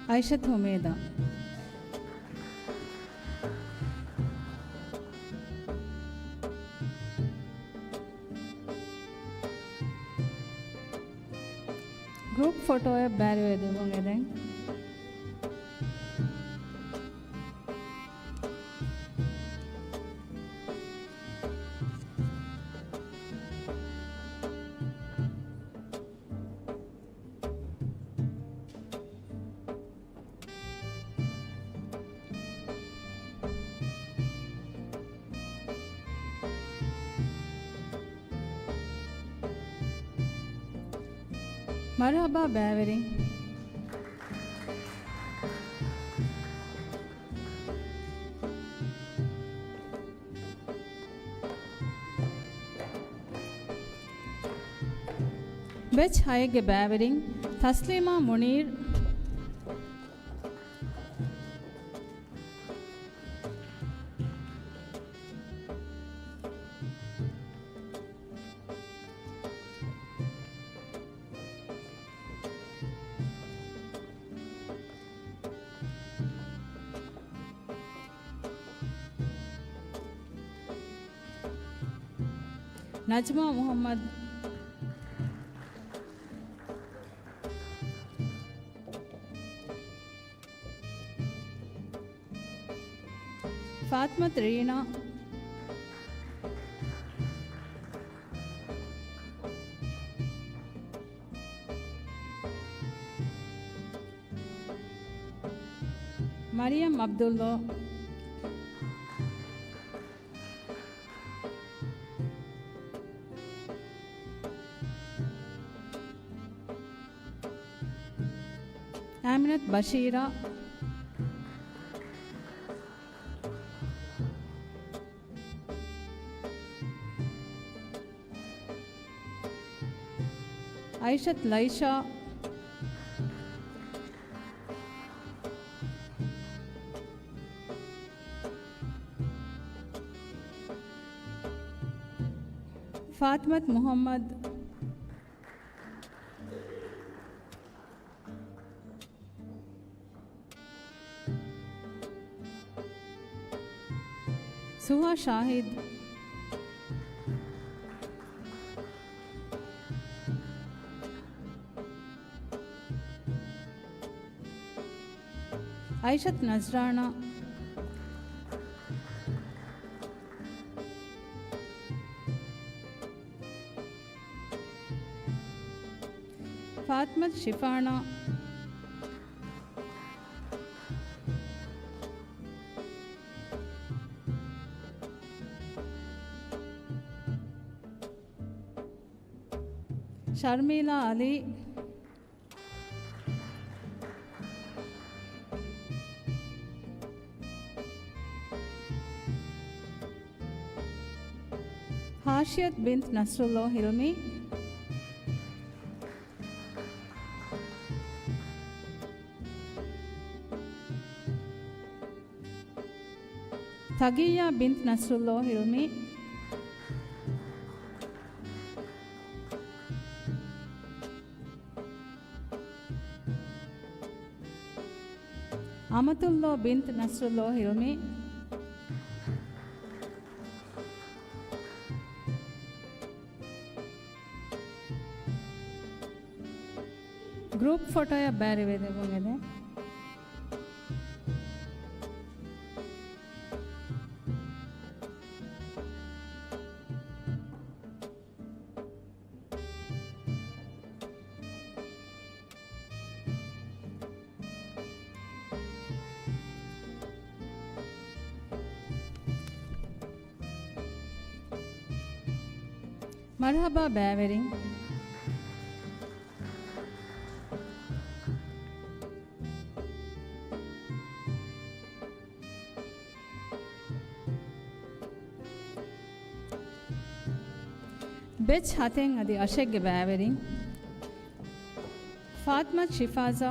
އައިޝަތު ހުމޭދާ. ގްރޫޕް ފޮޓޯއެއް ބައިވެރިވެދެމުން އެދެން. މަރުޙަބާ ބައިވެރިން. ބެޗް ހައެއްގެ ބައިވެރިން ތަސްލީމާ މުނީރް. ނަޖްމާ މުޙައްމަދު. ފާތިމަތު ރީނާ. މަރިޔަމް ޢަބްދުﷲ. އާމިނަތު ބަޝީރާ. އައިޝަތު ލައިޝާ. ފާތިމަތު މުޙައްމަދު. ސުހާ ޝާހިދު. އައިޝަތު ނަޒްރާނާ. ފާތިމަތު ޝިފާނާ. ޝަރްމީލާ ޢަލީ. ހާޝިޔަތު ބިންތު ނަޞްރުﷲ ހިލްމީ. ތަގިއްޔާ ބިންތު ނަޞްރުﷲ ހިލްމީ. އަމަތުﷲ ބިންތު ނަޞްރުﷲ ހިލްމީ. ގްރޫޕް ފޮޓޯއަށް ބައިވެރިވެދެމުން އެދެން. މަރުޙަބާ ބައިވެރިން. ބެޗް ހަތެއް އަދި އަށެއްގެ ބައިވެރިން. ފާތިމަތު ޝިފާޒާ.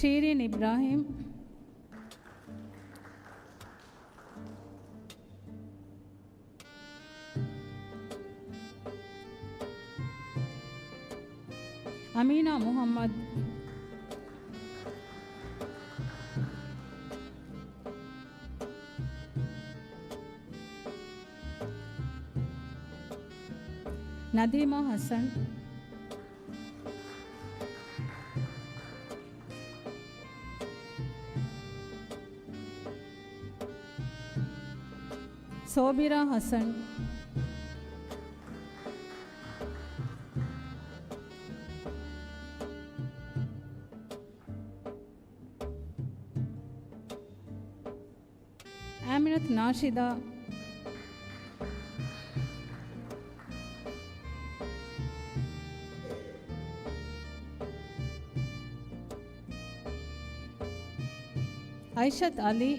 ޝީރީން އިބްރާހީމް. އަމީނާ މުޙައްމަދު. ނަދީމާ ޙަސަން. ސޯބިރާ ޙަސަން. އާމިނަތު ނާޝިދާ. އައިޝަތު ޢަލީ.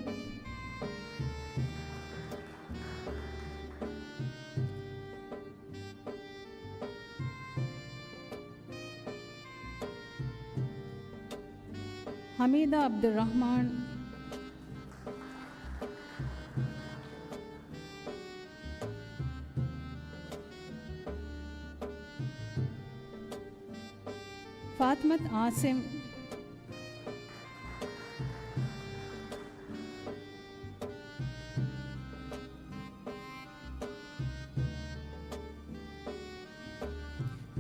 ޙަމީދާ ޢަބްދުއްރަޙްމާން. ފާތިމަތު އާސިމް.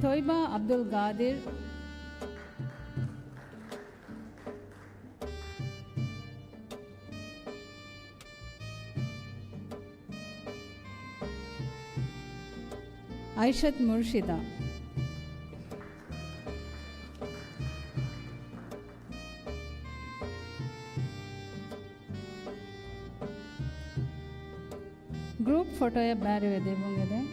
ތޮއިބާ އަބްދުލް ގާދިރު. އައިޝަތު މުރުޝިދާ. ގްރޫޕް ފޮޓޯއެއް ބާރުވެ ދެމުން އެދެން.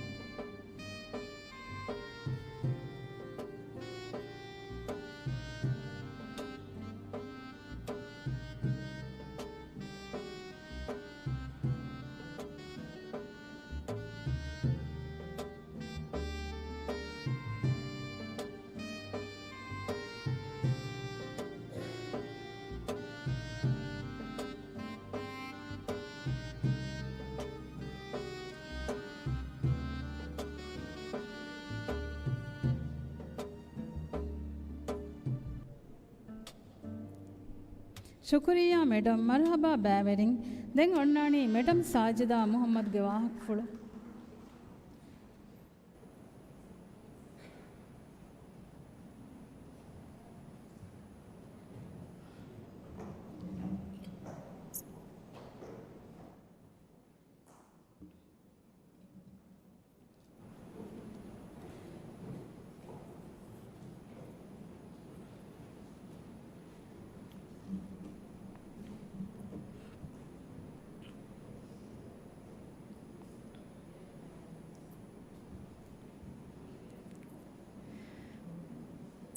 ޝުކުރިއްޔާ މެޑަމް، މަރުޙަބާ ބައިވެރިން. ދެން އޮންނާނީ މެޑަމް ސާޖިދާ މުޙައްމަދުގެ ވާހަކަފުޅު.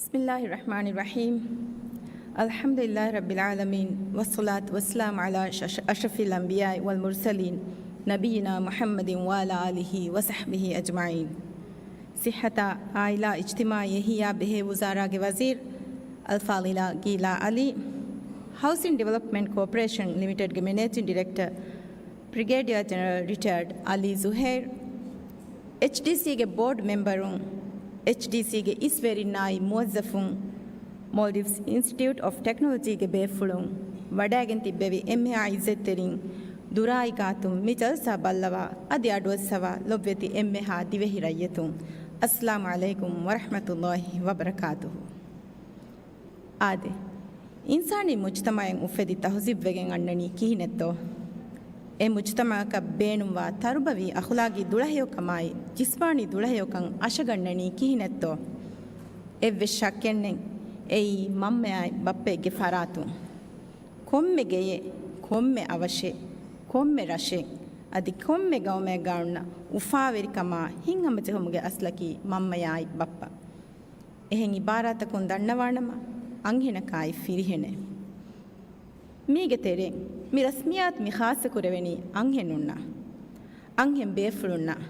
بسم الله الرحمن الرحيم. الحمد لله رب العالمين، والصلاة والسلام على أش-، أشرف الأنبياء والمرسلين، نبينا محمد وعلى آله وصحبه أجمعين. ޞިއްޙަތާ، އާއިލާ، އިޖްތިމާޢީ އެހީއާ ބެހޭ ވުޒާރާގެ ވަޒީރު އަލްފާޟިލާ ގީލާ ޢަލީ، ހައުސިން ޑިވެލޮޕްމަންޓް ކޯޕަރޭޝަން ލިމިޓެޑްގެ މެނޭޖިން ޑިރެކްޓަރ، ބްރިގޭޑިއާ ޖެނެރަލް ރިޓަޔާޑް އަލީ ޒުހޭރް، އެޗްޑީސީގެ ބޯޑް މެމްބަރުން، އެޗްޑީސީގެ އިސްވެރިންނާއި މުވައްޒަފުން، މޯލްޑިވްސް އިންސްޓިޓިއުޓް އޮފް ޓެކްނޮލޮޖީގެ ބޭފުޅުން، ވަޑައިގެން ތިއްބެވި އެންމެހާ އިއްޒަތްތެރިން، ދުރާއި ގާތުން މި ޖަލްސާ ބައްލަވާ، އަދި އަޑުއައްސަވާ، ލޮބުވެތި އެންމެހާ ދިވެހި ރައްޔިތުން، އައްސަލާމު ޢަލައިކުމް ވަރަޙްމަތުﷲި ވަބަރަކާތުހު. އާދެ، އިންސާނީ މުޖްތަމަޢެއް އުފެދި ތަހުޒީބްވެގެން އަންނަނީ ކިހިނެއްތޯ؟ އެ މުޖްތަމަޢަކަށް ބޭނުންވާ ތަރުބަވީ އަޚުލާގީ ދުޅަހެޔޮކަމާއި، ޖިސްމާނީ ދުޅަހެޔޮކަން އަށަގަންނަނީ ކިހިނެއްތޯ؟ އެއްވެސް ޝައްކެއްނެތް، އެއީ މަންމައާއި ބައްޕައެއްގެ ފަރާތުން. ކޮންމެ ގެޔެއް، ކޮންމެ އަވަށެއް، ކޮންމެ ރަށެއް، އަދި ކޮންމެ ގައުމެއްގަ އޮންނަ އުފާވެރިކަމާ ހިތްހަމަޖެހުމުގެ އަސްލަކީ މަންމަޔާއި ބައްޕަ. އެހެން އިބާރާތަކުން ދަންނަވާނަމަ، އަންހެނަކާއި ފިރިހެނެއް. މީގެ ތެރެއިން މި ރަސްމިއްޔާތު މި ޚާއްޞަކުރެވެނީ އަންހެނުންނަށް، އަންހެން ބޭފުޅުންނަށް.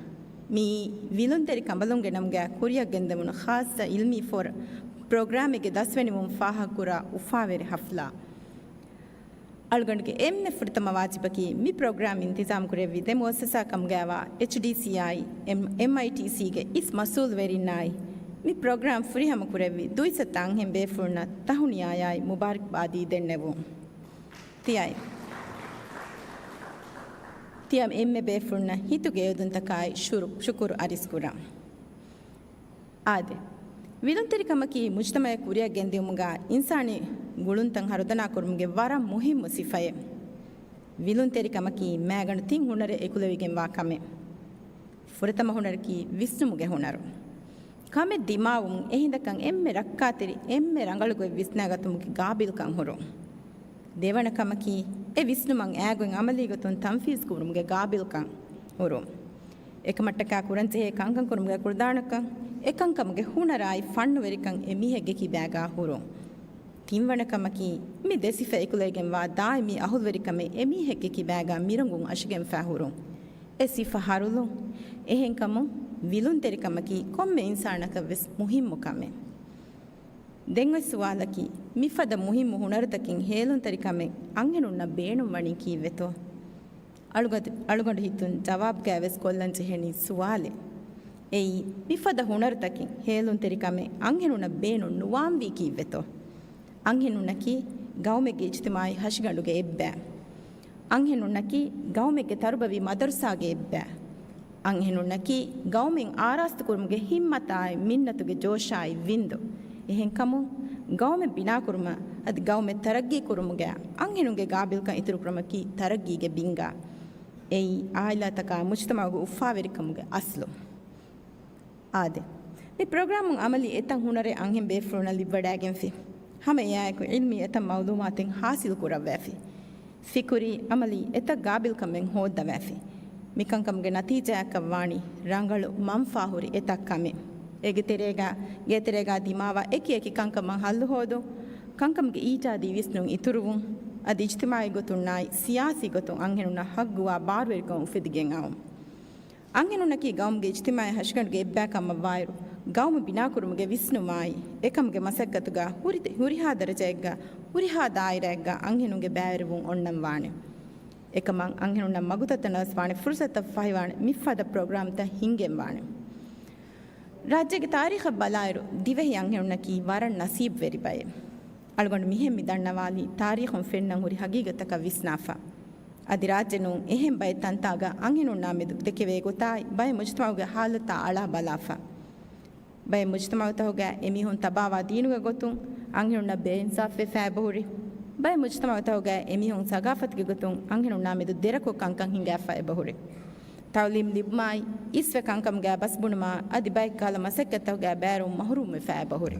މިއީ ވިލުންތެރި ކަނބަލުންގެ ނަމުގައި ކުރިއަށް ގެންދެވުނު ޚާއްޞަ ޢިލްމީ ފޯރ-، ޕްރޮގްރާމެއްގެ ދަސްވެނިވުން ފާހަގަކުރާ އުފާވެރި ޙަފްލާ. އަޅުގަނޑުގެ އެންމެ ފުރަތަމަ ވާޖިބަކީ، މި ޕްރޮގްރާމް އިންތިޒާމް ކުރެއްވި ދެ މުއައްސަސާ ކަމުގައިވާ އެޗްޑީސީއާއި، އެމް-، އެމްއައިޓީސީގެ އިސް މަސްއޫލްވެރިންނާއި، މި ޕްރޮގްރާމް ފުރިހަމަ ކުރެއްވި ދުއިސައްތަ އަންހެން ބޭފުޅުންނަށް ތަހުނިޔާއާއި މުބާރަކްބާދީ ދެންނެވުން. ތިޔައި، ތިޔަ އެންމެ ބޭފުޅުންނަށް ހިތުގެ އެއުދުންތަކާއި ޝުރު-، ޝުކުރު އަރިސްކުރަން. އާދެ، ވިލުންތެރިކަމަކީ މުޖްތަމަޢެއް ކުރިއަށް ގެންދިއުމުގަ އިންސާނީ ގުޅުންތައް ހަރުދަނާކުރުމުގެ ވަރަށް މުހިއްމު ސިފައެއް. ވިލުންތެރިކަމަކީ މައިގަނޑު ތިން ހުނަރެއް އެކުލެވިގެންވާ ކަމެއް. ފުރަތަމަ ހުނަރަކީ ވިސްނުމުގެ ހުނަރު. ކަމެއް ދިމާވުމުން އެހިނދަކަށް އެންމެ ރައްކާތެރި، އެންމެ ރަނގަޅު ގޮތް ވިސްނާގަތުމުގެ ގާބިލްކަން ހުރުން. ދެވަނަ ކަމަކީ، އެ ވިސްނުމަށް އާގޮތް ޢަމަލީގޮތުން ތަންފީޒް ކުރުމުގެ ގާބިލްކަން ހުރުން. އެކަމަށްޓަކާ ކުރަންޖެހޭ ކަންކަން ކުރުމުގެ ކުޅަދާނަކަން، އެކަންކަމުގެ ހުނަރާއި ފަންނުވެރިކަން އެ މީހެއްގެ ކިބާގާ ހުރުން. ތިންވަނަ ކަމަކީ، މި ދެ ސިފަ އެކުލެވިގެންވާ ދާއިމީ އަހުލުވެރިކަމެއް އެ މީހެއްގެ ކިބާގާ މިރަނގުން އަށިގެންފާ ހުރުން. އެ ސިފަ ހަރުލުން. އެހެންކަމުން، ވިލުންތެރިކަމަކީ ކޮންމެ އިންސާނަކަށް ވެސް މުހިއްމު ކަމެއް. ދެން އޮތް ސުވާލަކީ، މިފަދަ މުހިއްމު ހުނަރުތަކެއް ހޭލުންތެރިކަމެއް އަންހެނުންނަށް ބޭނުންވަނީ ކީއްވެތޯ؟ އަޅުގަދ-، އަޅުގަނޑު ހިތުން ޖަވާބުގައި ވެސް ކޮށްލަން ޖެހެނީ ސުވާލެއް. އެއީ، މިފަދަ ހުނަރުތަކެއް ހޭލުންތެރިކަމެއް އަންހެނުންނަށް ބޭނުން ނުވާންވީ ކީއްވެތޯ؟ އަންހެނުންނަކީ ގައުމެއްގެ އިޖްތިމާޢީ ހަށިގަނޑުގެ އެއްބައި. އަންހެނުންނަކީ ގައުމެއްގެ ތަރުބަވީ މަދަރުސާގެ އެއްބައި. އަންހެނުންނަކީ ގައުމެއް އާރާސްތުކުރުމުގެ ހިންމަތާއި މިންނަތުގެ ޖޯޝާއި ވިންދު. އެހެންކަމުން، ގައުމެއް ބިނާކުރުމަށް އަދި ގައުމެއް ތަރައްގީ ކުރުމުގައި އަންހެނުންގެ ގާބިލްކަން އިތުރުކުރުމަކީ ތަރައްގީގެ ބިންގާ. އެއީ، އާއިލާތަކާ މުޖްތަމަޢުގެ އުފާވެރިކަމުގެ އަސްލު. އާދެ، މި ޕްރޮގްރާމުން އަމަލީ އެތައް ހުނަރެއް އަންހެން ބޭފުޅުންނަށް ލިބިވަޑައިގެންފި. ހަމަ އެއާއެކު ޢިލްމީ އެތައް މަޢުލޫމާތެއް ޙާޞިލު ކުރައްވައިފި. ފިކުރީ އަމަލީ އެތައް ގާބިލްކަމެއް ހޯއްދަވައިފި. މިކަންކަމުގެ ނަތީޖާއަކަށް ވާނީ ރަނގަޅު މަންފާހުރި އެތައް ކަމެއް. އޭގެ ތެރޭގަ، ގޭތެރޭގަ ދިމާވާ އެކި އެކި ކަންކަމަށް ހައްލު ހޯދުން، ކަންކަމުގެ އީޖާދީ ވިސްނުން އިތުރުވުން، އަދި އިޖްތިމާޢީ ގޮތުންނާއި ސިޔާސީ ގޮތުން އަންހެނުންނަށް ހައްގުވާ ބާރުވެރިކަން އުފެދިގެން އައުން. އަންހެނުންނަކީ ގައުމުގެ އިޖްތިމާޢީ ހަށިގަނޑުގެ އެއްބައި ކަމަށްވާއިރު، ގައުމު ބިނާކުރުމުގެ ވިސްނުމާއި، އެކަމުގެ މަސައްކަތުގަ ހުރި، ހުރިހާ ދަރަޖައެއްގަ، ހުރިހާ ދާއިރާއެއްގަ އަންހެނުންގެ ބައިވެރިވުން އޮންނަން ވާނެ. އެކަމަށް އަންހެނުންނަށް މަގުތައްތައް ނަވަސްވާނެ ފުރުސަތުތައް ފަހިވާނެ މިފަދަ ޕްރޮގްރާމްތައް ހިންގެންވާނެ. ރާއްޖޭގެ ތާރީޚަށް ބަލާއިރު، ދިވެހި އަންހެނުންނަކީ ވަރަށް ނަސީބުވެރި ބައެއް. އަޅުގަނޑު މިހެން މި ދަންނަވާލީ ތާރީޚުން ފެންނަން ހުރި ހަގީގަތަކަށް ވިސްނާފަ. އަދި ރާއްޖެ ނޫން އެހެން ބައެއް ތަންތާގަ އަންހެނުންނާ މެދު ދެކެވޭ ގޮތާއި، ބައެއް މުޖްތަމަޢުގެ ހާލަތާ އަޅާ ބަލާފަ. ބައެއް މުޖްތަމަޢުތަކުގައި އެމީހުން ތަބާވާ ދީނުގެ ގޮތުން އަންހެނުންނަށް ބޭއިންސާފްވެފަ އެބަހުރި. ބައެއް މުޖްތަމަޢުތަކުގައި އެމީހުން ސަގާފަތުގެ ގޮތުން އަންހެނުންނާ މެދު ދެރަކޮށް ކަންކަން ހިނގާފަ އެބަހުރި. ތަޢުލީމް ލިބުމާއި، އިސްވެ ކަންކަމުގައި ބަސްބުނުމާ އަދި ބައެއް ކަހަލަ މަސައްކަތްތަކުގައި ބައިވެރިވުން މަޙްރޫމްވެފަ އެބަހުރި.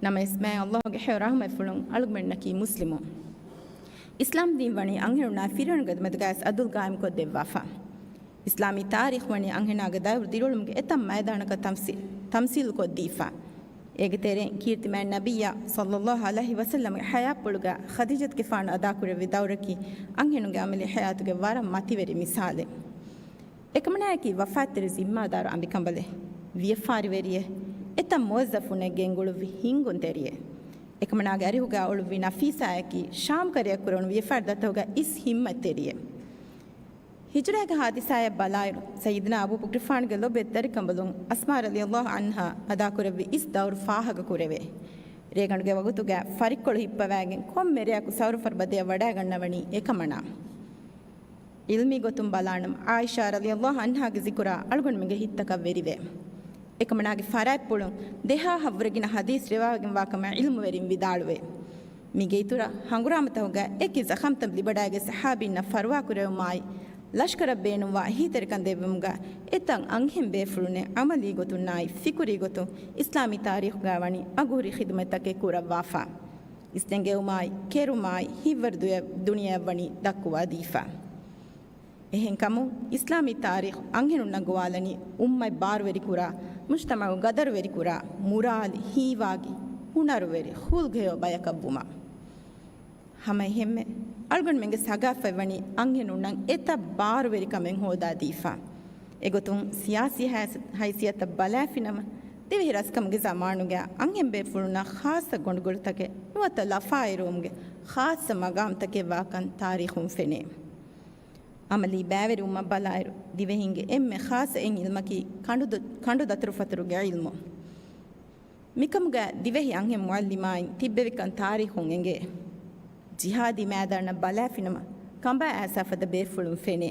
ނަމަވެސް، މާތް ﷲ ގެ ޙެޔޮ ރަޙުމަތްފުޅުން އަޅުގަނޑަކީ މުސްލިމުން. އިސްލާމް ދީން ވަނީ އަންހެނުންނާ ފިރިހެނުންގެ މެދުގައި އަދުލް ގާއިމްކޮށްދެއްވާފަ. އިސްލާމީ ތާރީޚު ވަނީ އަންހެނާގެ ދައުރު ދިރިއުޅުމުގެ އެތައް މައިދާނަކަށް ތަމްސީ-، ތަމްސީލުކޮށްދީފަ. އޭގެ ތެރެއިން ކީރިތި މާތް ނަބިއްޔާ ޞައްލައްލާހު ޢަލައިހި ވަސައްލަމްގެ ޙަޔާތްޕުޅުގަ ޚަދީޖަތުގެފާނު އަދާކުރެއްވި ދައުރަކީ އަންހެނުންގެ ޢަމަލީ ޙަޔާތުގެ ވަރަށް މަތިވެރި މިސާލެއް. އެކަމަނާއަކީ ވަފާތްތެރި ޒިންމާދާރު އަނބިކަނބަލެއް، ވިޔަފާރިވެރިއެއް، އެތައް މުވައްޒަފުންނެއް ގެންގުޅުއްވި ހިންގުންތެރިއެއް. އެކަމަނާގެ އަރިހުގަ އުޅުއްވި ނަފީސާއަކީ ޝާމް ކަރަޔަށް ކުރެވުނު ވިޔަފާރި ދަތަހުގަ އިސް ހިންމަތްތެރިއެއް. ހިޖުރާގެ ހާދިސާއަށް ބަލާއިރު، ސައްޔިދުނާ އަބޫބަކުރުގެފާނުގެ ލޮބުވެތި ދަރިކަނބަލުން އަސްމާ ރަޟިޔައްލާހު ޢަންހާ އަދާކުރެއްވި އިސް ދައުރު ފާހަގަކުރެވޭ. ރޭގަނޑުގެ ވަގުތުގަ ފަރިއްކޮޅު ހިއްޕަވައިގެން ކޮންމެ ރެއަކު ސައުރު ފަރުބަދަޔަށް ވަޑައިގަންނަވަނީ އެކަމަނާ. ޢިލްމީ ގޮތުން ބަލާނަމަ، ޢާއިޝާ ރަޟިޔައްލާހު ޢަންހާގެ ޒިކުރާ އަޅުގަނޑުމެންގެ ހިތްތަކަށް ވެރިވޭ. އެކަމަނާގެ ފަރާތްޕުޅުން ދެހާހަށްވުރެ ގިނަ ޙަދީޘް ރިވާވެގެންވާ ކަމަށް ޢިލްމުވެރިން ވިދާޅުވޭ. މީގެ އިތުރަށް ހަނގުރާމަތަކުގަ އެކި ޒަޚަމްތައް ލިބިވަޑައިގަތް ޞަޙާބީންނަށް ފަރުވާކުރެވުމާއި، ލަޝްކަރަށް ބޭނުންވާ އެހީތެރިކަން ދެއްވުމުގަ އެތައް އަންހެން ބޭފުޅުންނެއް ޢަމަލީ ގޮތުންނާއި ފިކުރީ ގޮތުން އިސްލާމީ ތާރީޚުގަ ވަނީ އަގުހުރި ޚިދުމަތްތަކެއް ކުރައްވާފަ. އިސްނެންގެވުމާއި، ކެރުމާއި، ހިތްވަރު ދުޔަ-، ދުނިޔެއަށްވަނީ ދައްކުވާދީފަ. އެހެންކަމުން، އިސްލާމީ ތާރީޚު އަންހެނުންނަށް ގޮވާލަނީ އުއްމަތް ބާރުވެރިކުރާ، މުޖްތަމަޢު ގަދަރުވެރިކުރާ، މުރާލި، ހީވާގި، ހުނަރުވެރި، ހުލްގެޔޮ ބަޔަކަށްވުމަށް. ހަމައެހެންމެ، އަޅުގަނޑުމެންގެ ސަގާފަތް ވަނީ އަންހެނުންނަށް އެތައް ބާރުވެރިކަމެއް ހޯދާދީފަ. އެގޮތުން ސިޔާސީ ހައިސ-، ހައިސިއްޔަތަށް ބަލާފިނަމަ، ދިވެހި ރަސްކަމުގެ ޒަމާނުގައި އަންހެން ބޭފުޅުންނަށް ޚާއްޞަ ގޮނޑުގުޅުތަކެއް ނުވަތަ ލަފާއެރުވުމުގެ ޚާއްޞަ މަގާމްތަކެއް ވާކަން ތާރީޚުން ފެނޭ. އަމަލީ ބައިވެރިވުމަށް ބަލާއިރު، ދިވެހިންގެ އެންމެ ޚާއްޞަ އެއް ޢިލްމަކީ ކަނޑު ދަ-، ކަނޑު ދަތުރުފަތުރުގެ ޢިލްމު. މިކަމުގައި ދިވެހި އަންހެން މުޢައްލިމާއިން ތިއްބެވިކަން ތާރީޚުން އެނގޭ. ޖިހާދީ މައިދާނަށް ބަލާފިނަމަ، ކަނބާ އައިސާ ފަދަ ބޭފުޅުން ފެނޭ.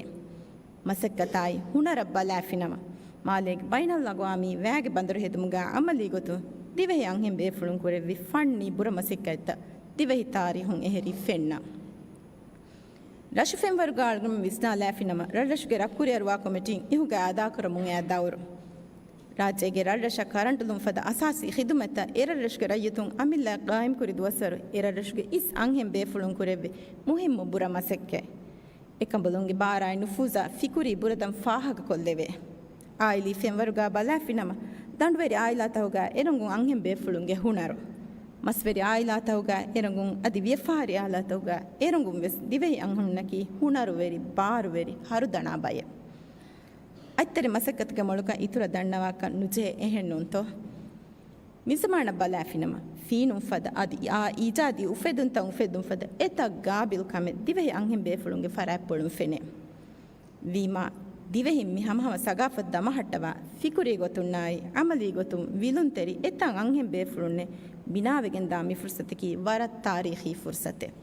މަސައްކަތާއި ހުނަރަށް ބަލާފިނަމަ، މާލޭގެ ބައިނަލްއަގްވާމީ ވައިގެ ބަނދަރު ހެދުމުގައި އަމަލީ ގޮތުން ދިވެހި އަންހެން ބޭފުޅުން ކުރެއްވި ފަންނީ ބުރަ މަސައްކަތްތައް ދިވެހި ތާރީޚުން އެހެރީ ފެންނަ. ރަށު ފެންވަރުގަ އަޅުގަނޑު ވިސްނާލާފިނަމަ، ރަށްރަށުގެ ރަށްކުރިއަރުވާ ކޮމިޓީން އިހުގައި އަދާކުރަމުން އައި ދައުރު. ރާއްޖޭގެ ރަށްރަށަށް ކަރަންޓުލުން ފަދަ އަސާސީ ޚިދުމަތްތައް އެރަށްރަށުގެ ރައްޔިތުން އަމިއްލައަށް ގާއިމްކުރި ދުވަސްވަރު އެރަށްރަށުގެ އިސް އަންހެން ބޭފުޅުން ކުރެއްވި މުހިއްމު ބުރަ މަސައްކަތް. އެކަނބަލުންގެ ބާރާއި ނުފޫޒާ ފިކުރީ ބުރަދަން ފާހަގަކޮށްލެވޭ. އާއިލީ ފެންވަރުގަ ބަލާފިނަމަ، ދަނޑުވެރި އާއިލާތަކުގަ އެރަނގުން އަންހެން ބޭފުޅުންގެ ހުނަރު، މަސްވެރި އާއިލާތަކުގަ އެރަނގުން އަދި ވިޔަފާރި އާއިލާތަކުގަ އެރަނގުން ވެސް ދިވެހި އަންހެނުންނަކީ ހުނަރުވެރި، ބާރުވެރި، ހަރުދަނާ ބައެއް. އަތްތެރި މަސައްކަތުގެ މޮޅުކަން އިތުރަށް ދަންނަވާކަށް ނުޖެހޭ، އެހެންނޫންތޯ؟ މިޒަމާނަށް ބަލާފިނަމަ، ފީނުން ފަދަ އަދި އާ އީޖާދީ އުފެދުންތައް އުފެއްދުން ފަދަ އެތައް ގާބިލް ކަމެއް ދިވެހި އަންހެން ބޭފުޅުންގެ ފަރާތްޕުޅުން ފެނޭ. ވީމާ، ދިވެހިން މި ހަމަހަމަ ސަގާފަތު ދަމަހައްޓަވާ، ފިކުރީ ގޮތުންނާއި، ޢަމަލީ ގޮތުން ވިލުންތެރި އެތައް އަންހެން ބޭފުޅުންނެއް ބިނާވެގެންދާ މި ފުރުސަތަކީ ވަރަށް ތާރީޚީ ފުރުސަތެއް.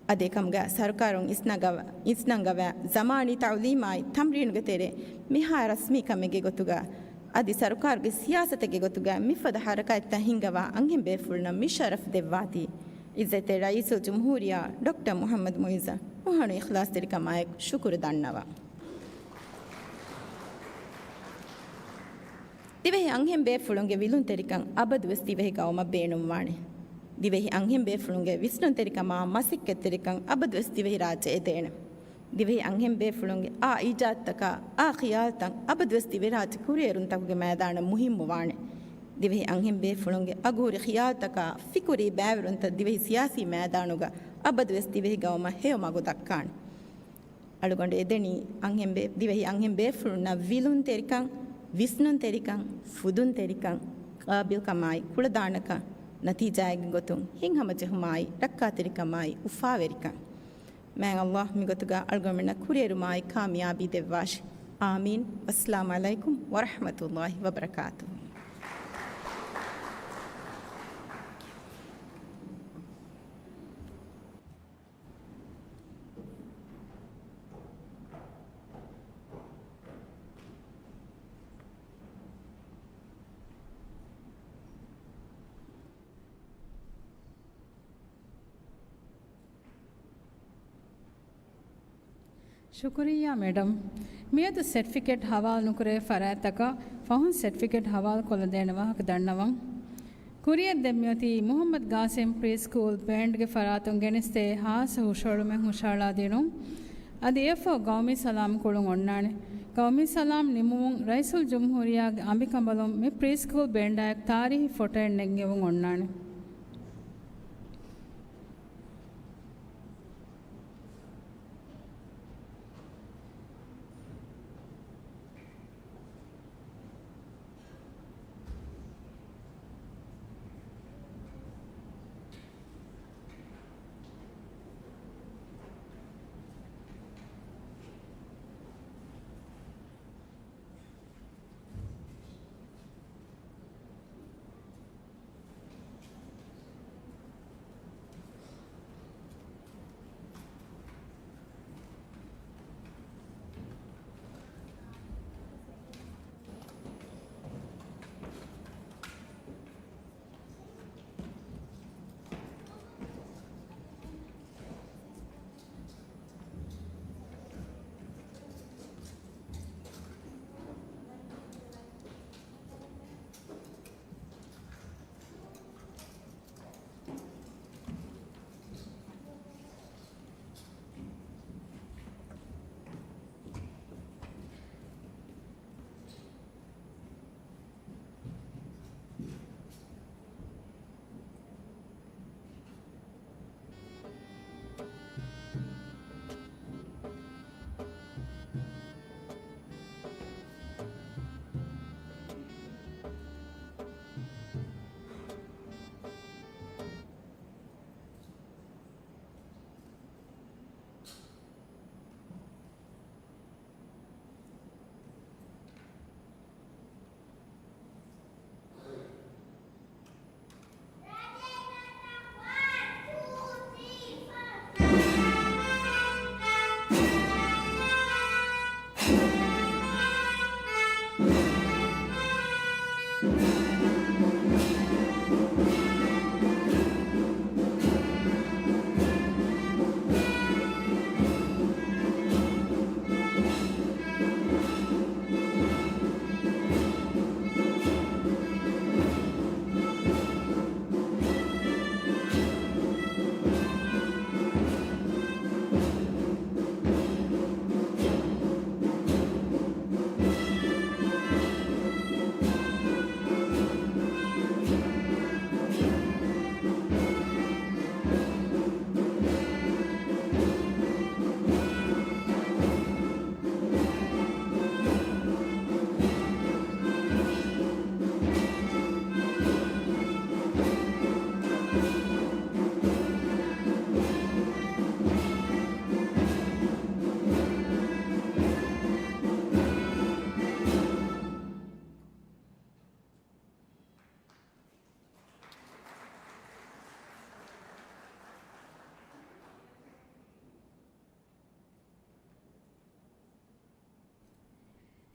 އަދި އެކަމުގަ ސަރުކާރުން އިސްނަގަ-، އިސްނަންގަވާ ޒަމާނީ ތަޢުލީމާއި ތަމްރީނުގެ ތެރޭ މިހާ ރަސްމީ ކަމެއްގެ ގޮތުގަ، އަދި ސަރުކާރުގެ ސިޔާސަތެއްގެ ގޮތުގަ މިފަދަ ހަރަކާތްތައް ހިންގަވާ އަންހެން ބޭފުޅުންނަށް މި ޝަރަފް ދެއްވާތީ، އިއްޒަތްތެރި ރައީސުލްޖުމްހޫރިއްޔާ ޑޮކްޓަރ މުޙައްމަދު މުޢިއްޒަށް ނުހަނު އިޚްލާޞްތެރިކަމާއެކު ޝުކުރު ދަންނަވަން. ދިވެހި އަންހެން ބޭފުޅުންގެ ވިލުންތެރިކަން އަބަދުވެސް ދިވެހި ގައުމަށް ބޭނުންވާނެ. ދިވެހި އަންހެން ބޭފުޅުންގެ ވިސްނުންތެރިކަމާ މަސައްކަތްތެރިކަން އަބަދުވެސް ދިވެހިރާއްޖެ އެދޭނެ. ދިވެހި އަންހެން ބޭފުޅުންގެ އާ އީޖާދުތަކާ، އާ ޚިޔާލުތައް އަބަދުވެސް ދިވެހިރާއްޖެ ކުރިއެރުންތަކުގެ މައިދާނަށް މުހިއްމުވާނެ. ދިވެހި އަންހެން ބޭފުޅުންގެ އަގުހުރި ޚިޔާލުތަކާ، ފިކުރީ ބައިވެރިންތައް ދިވެހި ސިޔާސީ މައިދާނުގަ އަބަދުވެސް ދިވެހި ގައުމަށް ހެޔޮ މަގު ދައްކާނެ. އަޅުގަނޑު އެދެނީ އަންހެން ބޭ-، ދިވެހި އަންހެން ބޭފުޅުންނަށް ވިލުންތެރިކަން، ވިސްނުންތެރިކަން، ފުދުންތެރިކަން، ޤާބިލްކަމާއި، ކުޅަދާނަކަން، ނަތީޖާއެއްގެ ގޮތުން ހިތްހަމަޖެހުމާއި، ރައްކާތެރިކަމާއި، އުފާވެރިކަން. މާތް ﷲ މިގޮތުގަ އަޅުގަނޑުމެންނަށް ކުރިއެރުމާއި ކާމިޔާބީ ދެއްވާށި. އާމީން. ވައްސަލާމު ޢަލައިކުމް ވަރަޙްމަތުﷲ ވަބަރަކާތުހު. ޝުކުރިއްޔާ މެޑަމް. މިއަދު ސެޓްފިކެޓް ހަވާލު ނުކުރެވޭ ފަރާތްތަކަށް ފަހުން ސެޓްފިކެޓް ހަވާލު ކޮށްލަދޭނެ ވާހަކަ ދަންނަވަން. ކުރިއަށް ދެން މިއޮތީ މުޙައްމަދު ގާސިމް ޕްރީ ސްކޫލް ބޭންޑްގެ ފަރާތުން ގެނެސްދޭ ހާއްސަ ހުށަހެޅުމެއް ހުށަހަޅާދިނުން. އަދި އެއަށްފަހު ޤައުމީ ސަލާމް ކުޅުން އޮންނާނެ. ޤައުމީ ސަލާމް ނިމުމުން ރައީސުލްޖުމްހޫރިއްޔާގެ އަނބިކަނބަލުން މި ޕްރީ ސްކޫލް ބޭންޑާއެކު ތާރީހީ ފޮޓޯއެއް ނެތް އެވުން އޮންނާނެ.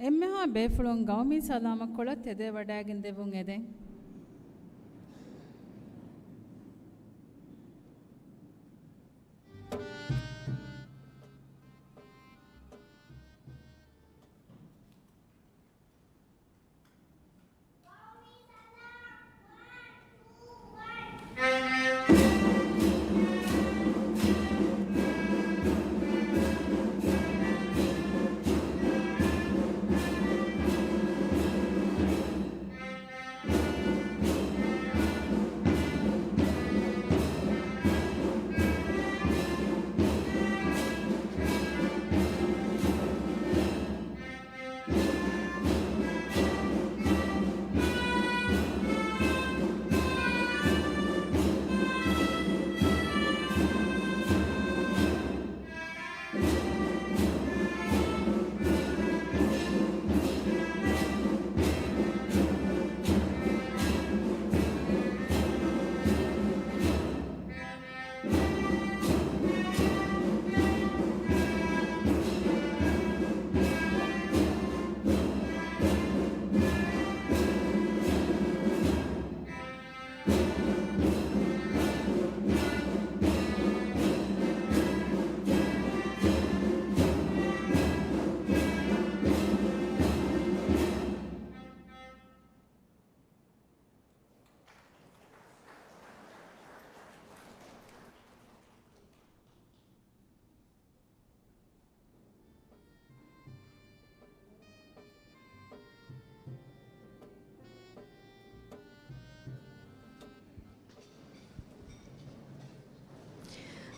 އެންމެހާ ބޭފުޅުން ގައުމީ ސަލާމަތްކޮޅަށް ތެދެއަށް ވަޑައިގެން ދެއްވުން އެދެން.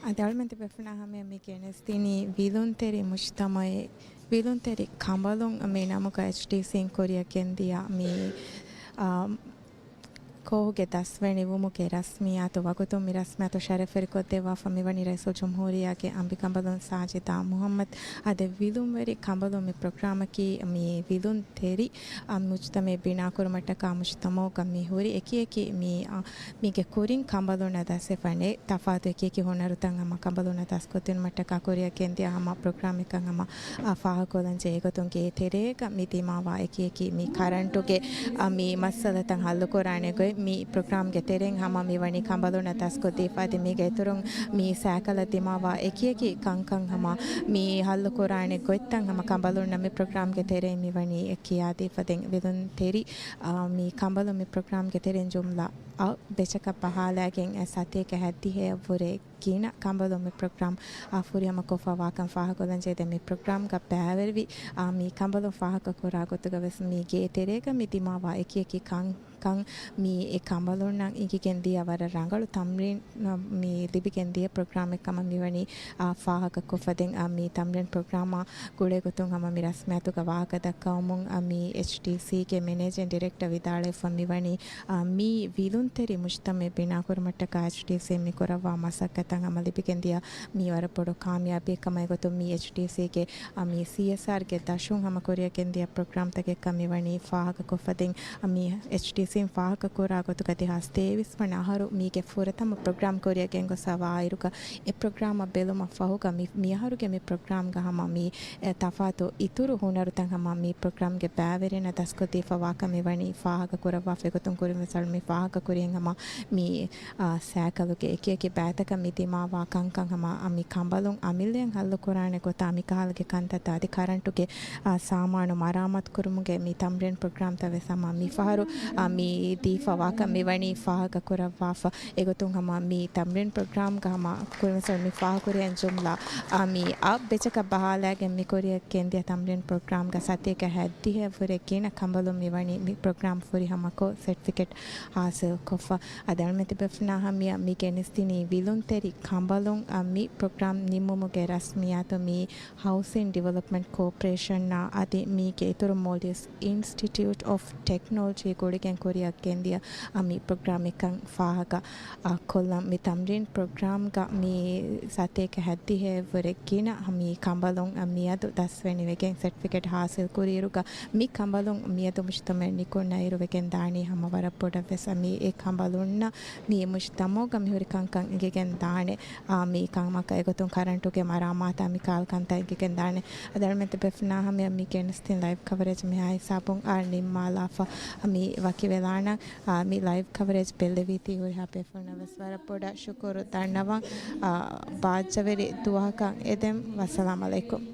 އަދި އަޅުމެން ތިބޭފުޅުންނާ ހަމަޔަށް މި ގެނެސްދިނީ ވިލުންތެރި މުޖްތަމަޢެއް، ވިލުންތެރި ކަނބަލުން މި ނަމުގަ އެޗްޑީސީން ކުރިއަށް ގެންދިޔަ މި، އާ، ކޯހުގެ ދަސްވަނިވުމުގެ ރަސްމިއްޔާތު ވަގުތުން މި ރަސްމިއްޔާތު ޝަރަފުވެރިކޮށްދެއްވާފަ މިވަނީ ރައީސުލްޖުމްހޫރިއްޔާގެ އަނބިކަނބަލުން ސާޖިދާ މުޙައްމަދު. އާދެ، ވިލުންވެރި ކަނބަލުން މި ޕްރޮގްރާމަކީ މި ވިލުންތެރި، އާ، މުޖްތަމަޢެއް ބިނާކުރުމަށްޓަކާ މުޖްތަމަޢުގަ މި ހުރި އެކިއެކި މި، އާ، މީގެ ކުރިން ކަނބަލުންނަށް ދަސްވެފަނޭ ތަފާތު އެކިއެކި ހުނަރުތައް ހަމަ ކަނބަލުންނަށް ދަސްކޮށްދިނުމަށްޓަކާ ކުރިއަށް ގެންދިޔަ ހަމަ ޕްރޮގްރާމެއްކަން ހަމަ، އާ، ފާހަގަކޮށްލަން ޖެހޭ. އެގޮތުން ގޭ ތެރޭގަ މި ދިމާވާ އެކިއެކި މި ކަރަންޓުގެ، އާ، މި މައްސަލަތައް ހައްލުކުރާނެ ގޮތް މި ޕްރޮގްރާމްގެ ތެރެއިން ހަމަ މިވަނީ ކަނބަލުންނަށް ދަސްކޮށްދީފަ. އަދި މީގެ އިތުރުން މި ސައިކަލަށް ދިމާވާ އެކިއެކި ކަންކަން ހަމަ މި ހައްލުކުރާނެ ގޮތްތައް ހަމަ ކަނބަލުންނަށް މި ޕްރޮގްރާމްގެ ތެރެއިން މިވަނީ ކިޔާދީފަ. ދެން ވިލުންތެރި، އާ، މި ކަނބަލުން މި ޕްރޮގްރާމްގެ ތެރެއިން ޖުމްލަ އަށް ބެޗަކަށް ބަހާލައިގެން ސަތޭކަ ހައްދިހައެއްވުރެ ގިނަ ކަނބަލުން މި ޕްރޮގްރާމް، އާ، ފުރިހަމަކޮށްފަ ވާކަން ފާހަގަކޮށްލަން ޖެހޭ. ދެން މި ޕްރޮގްރާމްގަ ބައިވެރިވި، އާ، މި ކަނބަލުން ފާހަގަކުރާ ގޮތުގަ ވެސް މި ގޭ ތެރޭގަ މި ދިމާވާ އެކިއެކި ކަން، ކަން މި އެ ކަނބަލުންނަށް އިނގިގެން ދިޔަ ވަރަށް ރަނގަޅު ތަމްރީން، އާ، މި ލިބިގެން ދިޔަ ޕްރޮގްރާމެއް ކަމަށް މިވަނީ، އާ، ފާހަގަކޮށްފަ. ދެން، އާ، މި ތަމްރީން ޕްރޮގްރާމާ ގުޅޭގޮތުން ހަމަ މި ރަސްމިއްޔާތުގަ ވާހަކަ ދައްކަވަމުން، އާ، މި އެޗްޑީސީގެ މެނޭޖިން ޑިރެކްޓަރ ވިދާޅުވެފަ މިވަނީ، އާ، މީ ވިލުންތެރި މުޖްތަމައެއް ބިނާކުރުމަށްޓަކާ އެޗްޑީސީ މި ކުރައްވާ މަސައްކަތަށް ހަމަ ލިބިގެންދިޔަ މީ ވަރަށް ބޮޑު ކާމިޔާބީއެއް ކަމަށް. އެގޮތުން މީ އެޗްޑީސީގެ، އާ، މީ ސީއެސްއާރްގެ ދަށުން ހަމަ ކުރިއަށް ގެންދިޔަ ޕްރޮގްރާމްތަކެއްކަން މިވަނީ ފާހަގަކޮށްފަ. ދެން މީ އެޗްޑީސީން ފާހަގަކުރާ ގޮތުގަ ދެހާސް ތޭވީސް ވަނަ އަހަރު މީގެ ފުރަތަމަ ޕްރޮގްރާމް ކުރިއަށް ގެންގޮސްފަ ވާއިރުގަ އެ ޕްރޮގްރާމަށް ބެލުމަށް ފަހުގަ މި، މިއަހަރުގެ މި ޕްރޮގްރާމްގަ ހަމަ މީ އެ ތަފާތު އިތުރު ހުނަރުތައް ހަމަ މި ޕްރޮގްރާމްގެ ބައިވެރިންނަށް ދަސްކޮށްދީފަ ވާކަން މިވަނީ ފާހަގަކުރައްވާފަ. އެގޮތުން ކުރިންވެސް އަޅު މި ފާހަގަކުރިން ހަމަ މި، އާ، ސައިކަލުގެ އެކިއެކި ބައިތަކަށް މި ދިމާވާ ކަންކަން ހަމަ، އާ، މި ކަނބަލުން އަމިއްލައަށް ހައްލުކުރާނެ ގޮތާ މިކަހަލަގެ ކަންތައްތައް އަދި ކަރަންޓުގެ، އާ، ސާމާނު މަރާމާތުކުރުމުގެ މި ތަމްރީން ޕްރޮގްރާމްތައް ވެސް ހަމަ މިފަހަރު، އާ، މި ދީފަ ވާކަން މިވަނީ ފާހަގަކުރައްވާފަ. އެގޮތުން ހަމަ މި ތަމްރީން ޕްރޮގްރާމްގަ ހަމަ ކުރިންވެސް އަޅު މި ފާހަގަކުރިއަށް ޖުމްލަ، އާ، މި އަށް ބެޗަކަށް ބަހާލައިގެން މި ކުރިއަށް ގެންދިޔަ ތަމްރީން ޕްރޮގްރާމްގަ ސަތޭކަ ހައްދިހައެއްވުރެ ގިނަ ކަނބަލުން މިވަނީ މި ޕްރޮގްރާމް ފުރިހަމަކޮށް ސެޓްފިކެޓް ހާސިލްކޮށްފަ. އަދި އަޅުމެން ތިބޭފުޅުންނާ ހަމަޔަށް މި ގެނެސްދިނީ ވިލުންތެރި ކަނބަލުން، އާ، މި ޕްރޮގްރާމް ނިންމުމުގެ ރަސްމިއްޔާތު މީ ހައުސިން ޑިވެލޮޕްމަންޓް ކޯޕަރޭޝަންއާ އަދި މީގެ އިތުރު މޯލްޑިވްސް އިންސްޓިޓިއުޓް އޮފް ޓެކްނޮލޮޖީ ގުޅިގެން ކުރިއަށް ގެންދިޔަ އަ، މި ޕްރޮގްރާމް އެކަން ފާހަގަ އަ، ކޮށްލަން. މި ތަމްރީން ޕްރޮގްރާމްގަ މި ސަތޭކަ ހައްދިހައެއްވުރެ ގިނަ މިއަދު ދަސްވެނިވެގެން ސެޓްފިކެޓް ހާސިލް ކުރިއިރުގަ މި ކަނބަލުން މިއަދު މުޖްތަމައަށް ނިކުންނައިރު ވެގެން ދާނީ ހަމަ ވަރަށް ބޮޑަށްވެސް. އަ، މި އެ ކަނބަލުންނަށް މި މުޖްތަމައުގަ މިހުރި ކަންކަން އެނގިގެން ދާނެ. އާ، މި ކަމަކަށް އެގޮތުން ކަރަންޓުގެ މަރާމާތާ މި ކާލް ކަންތައް އެނގިގެން ދާނެ. އަ، ދަރުމަތި ބެފުނާ ހަމަ މި ގެނެސްދިން ލައިވް ކަވަރޭޖް މިހާ ހިސާބުން އާ ނިންމާލާފަ މި ވަކިވެލާނަން. އާ، މި ލައިވް ކަވަރޭޖް ބެއްލެވީތީ ހުރިހާ ބޭފުޅުންނަށް ވެސް ވަރަށް ބޮޑަށް ޝުކުރު ދަންނަވަން. އާ، ބާއްޖަވެރި ދުވަހަކަށް އެދެން. ވައްސަލާމް އަލައިކުމް.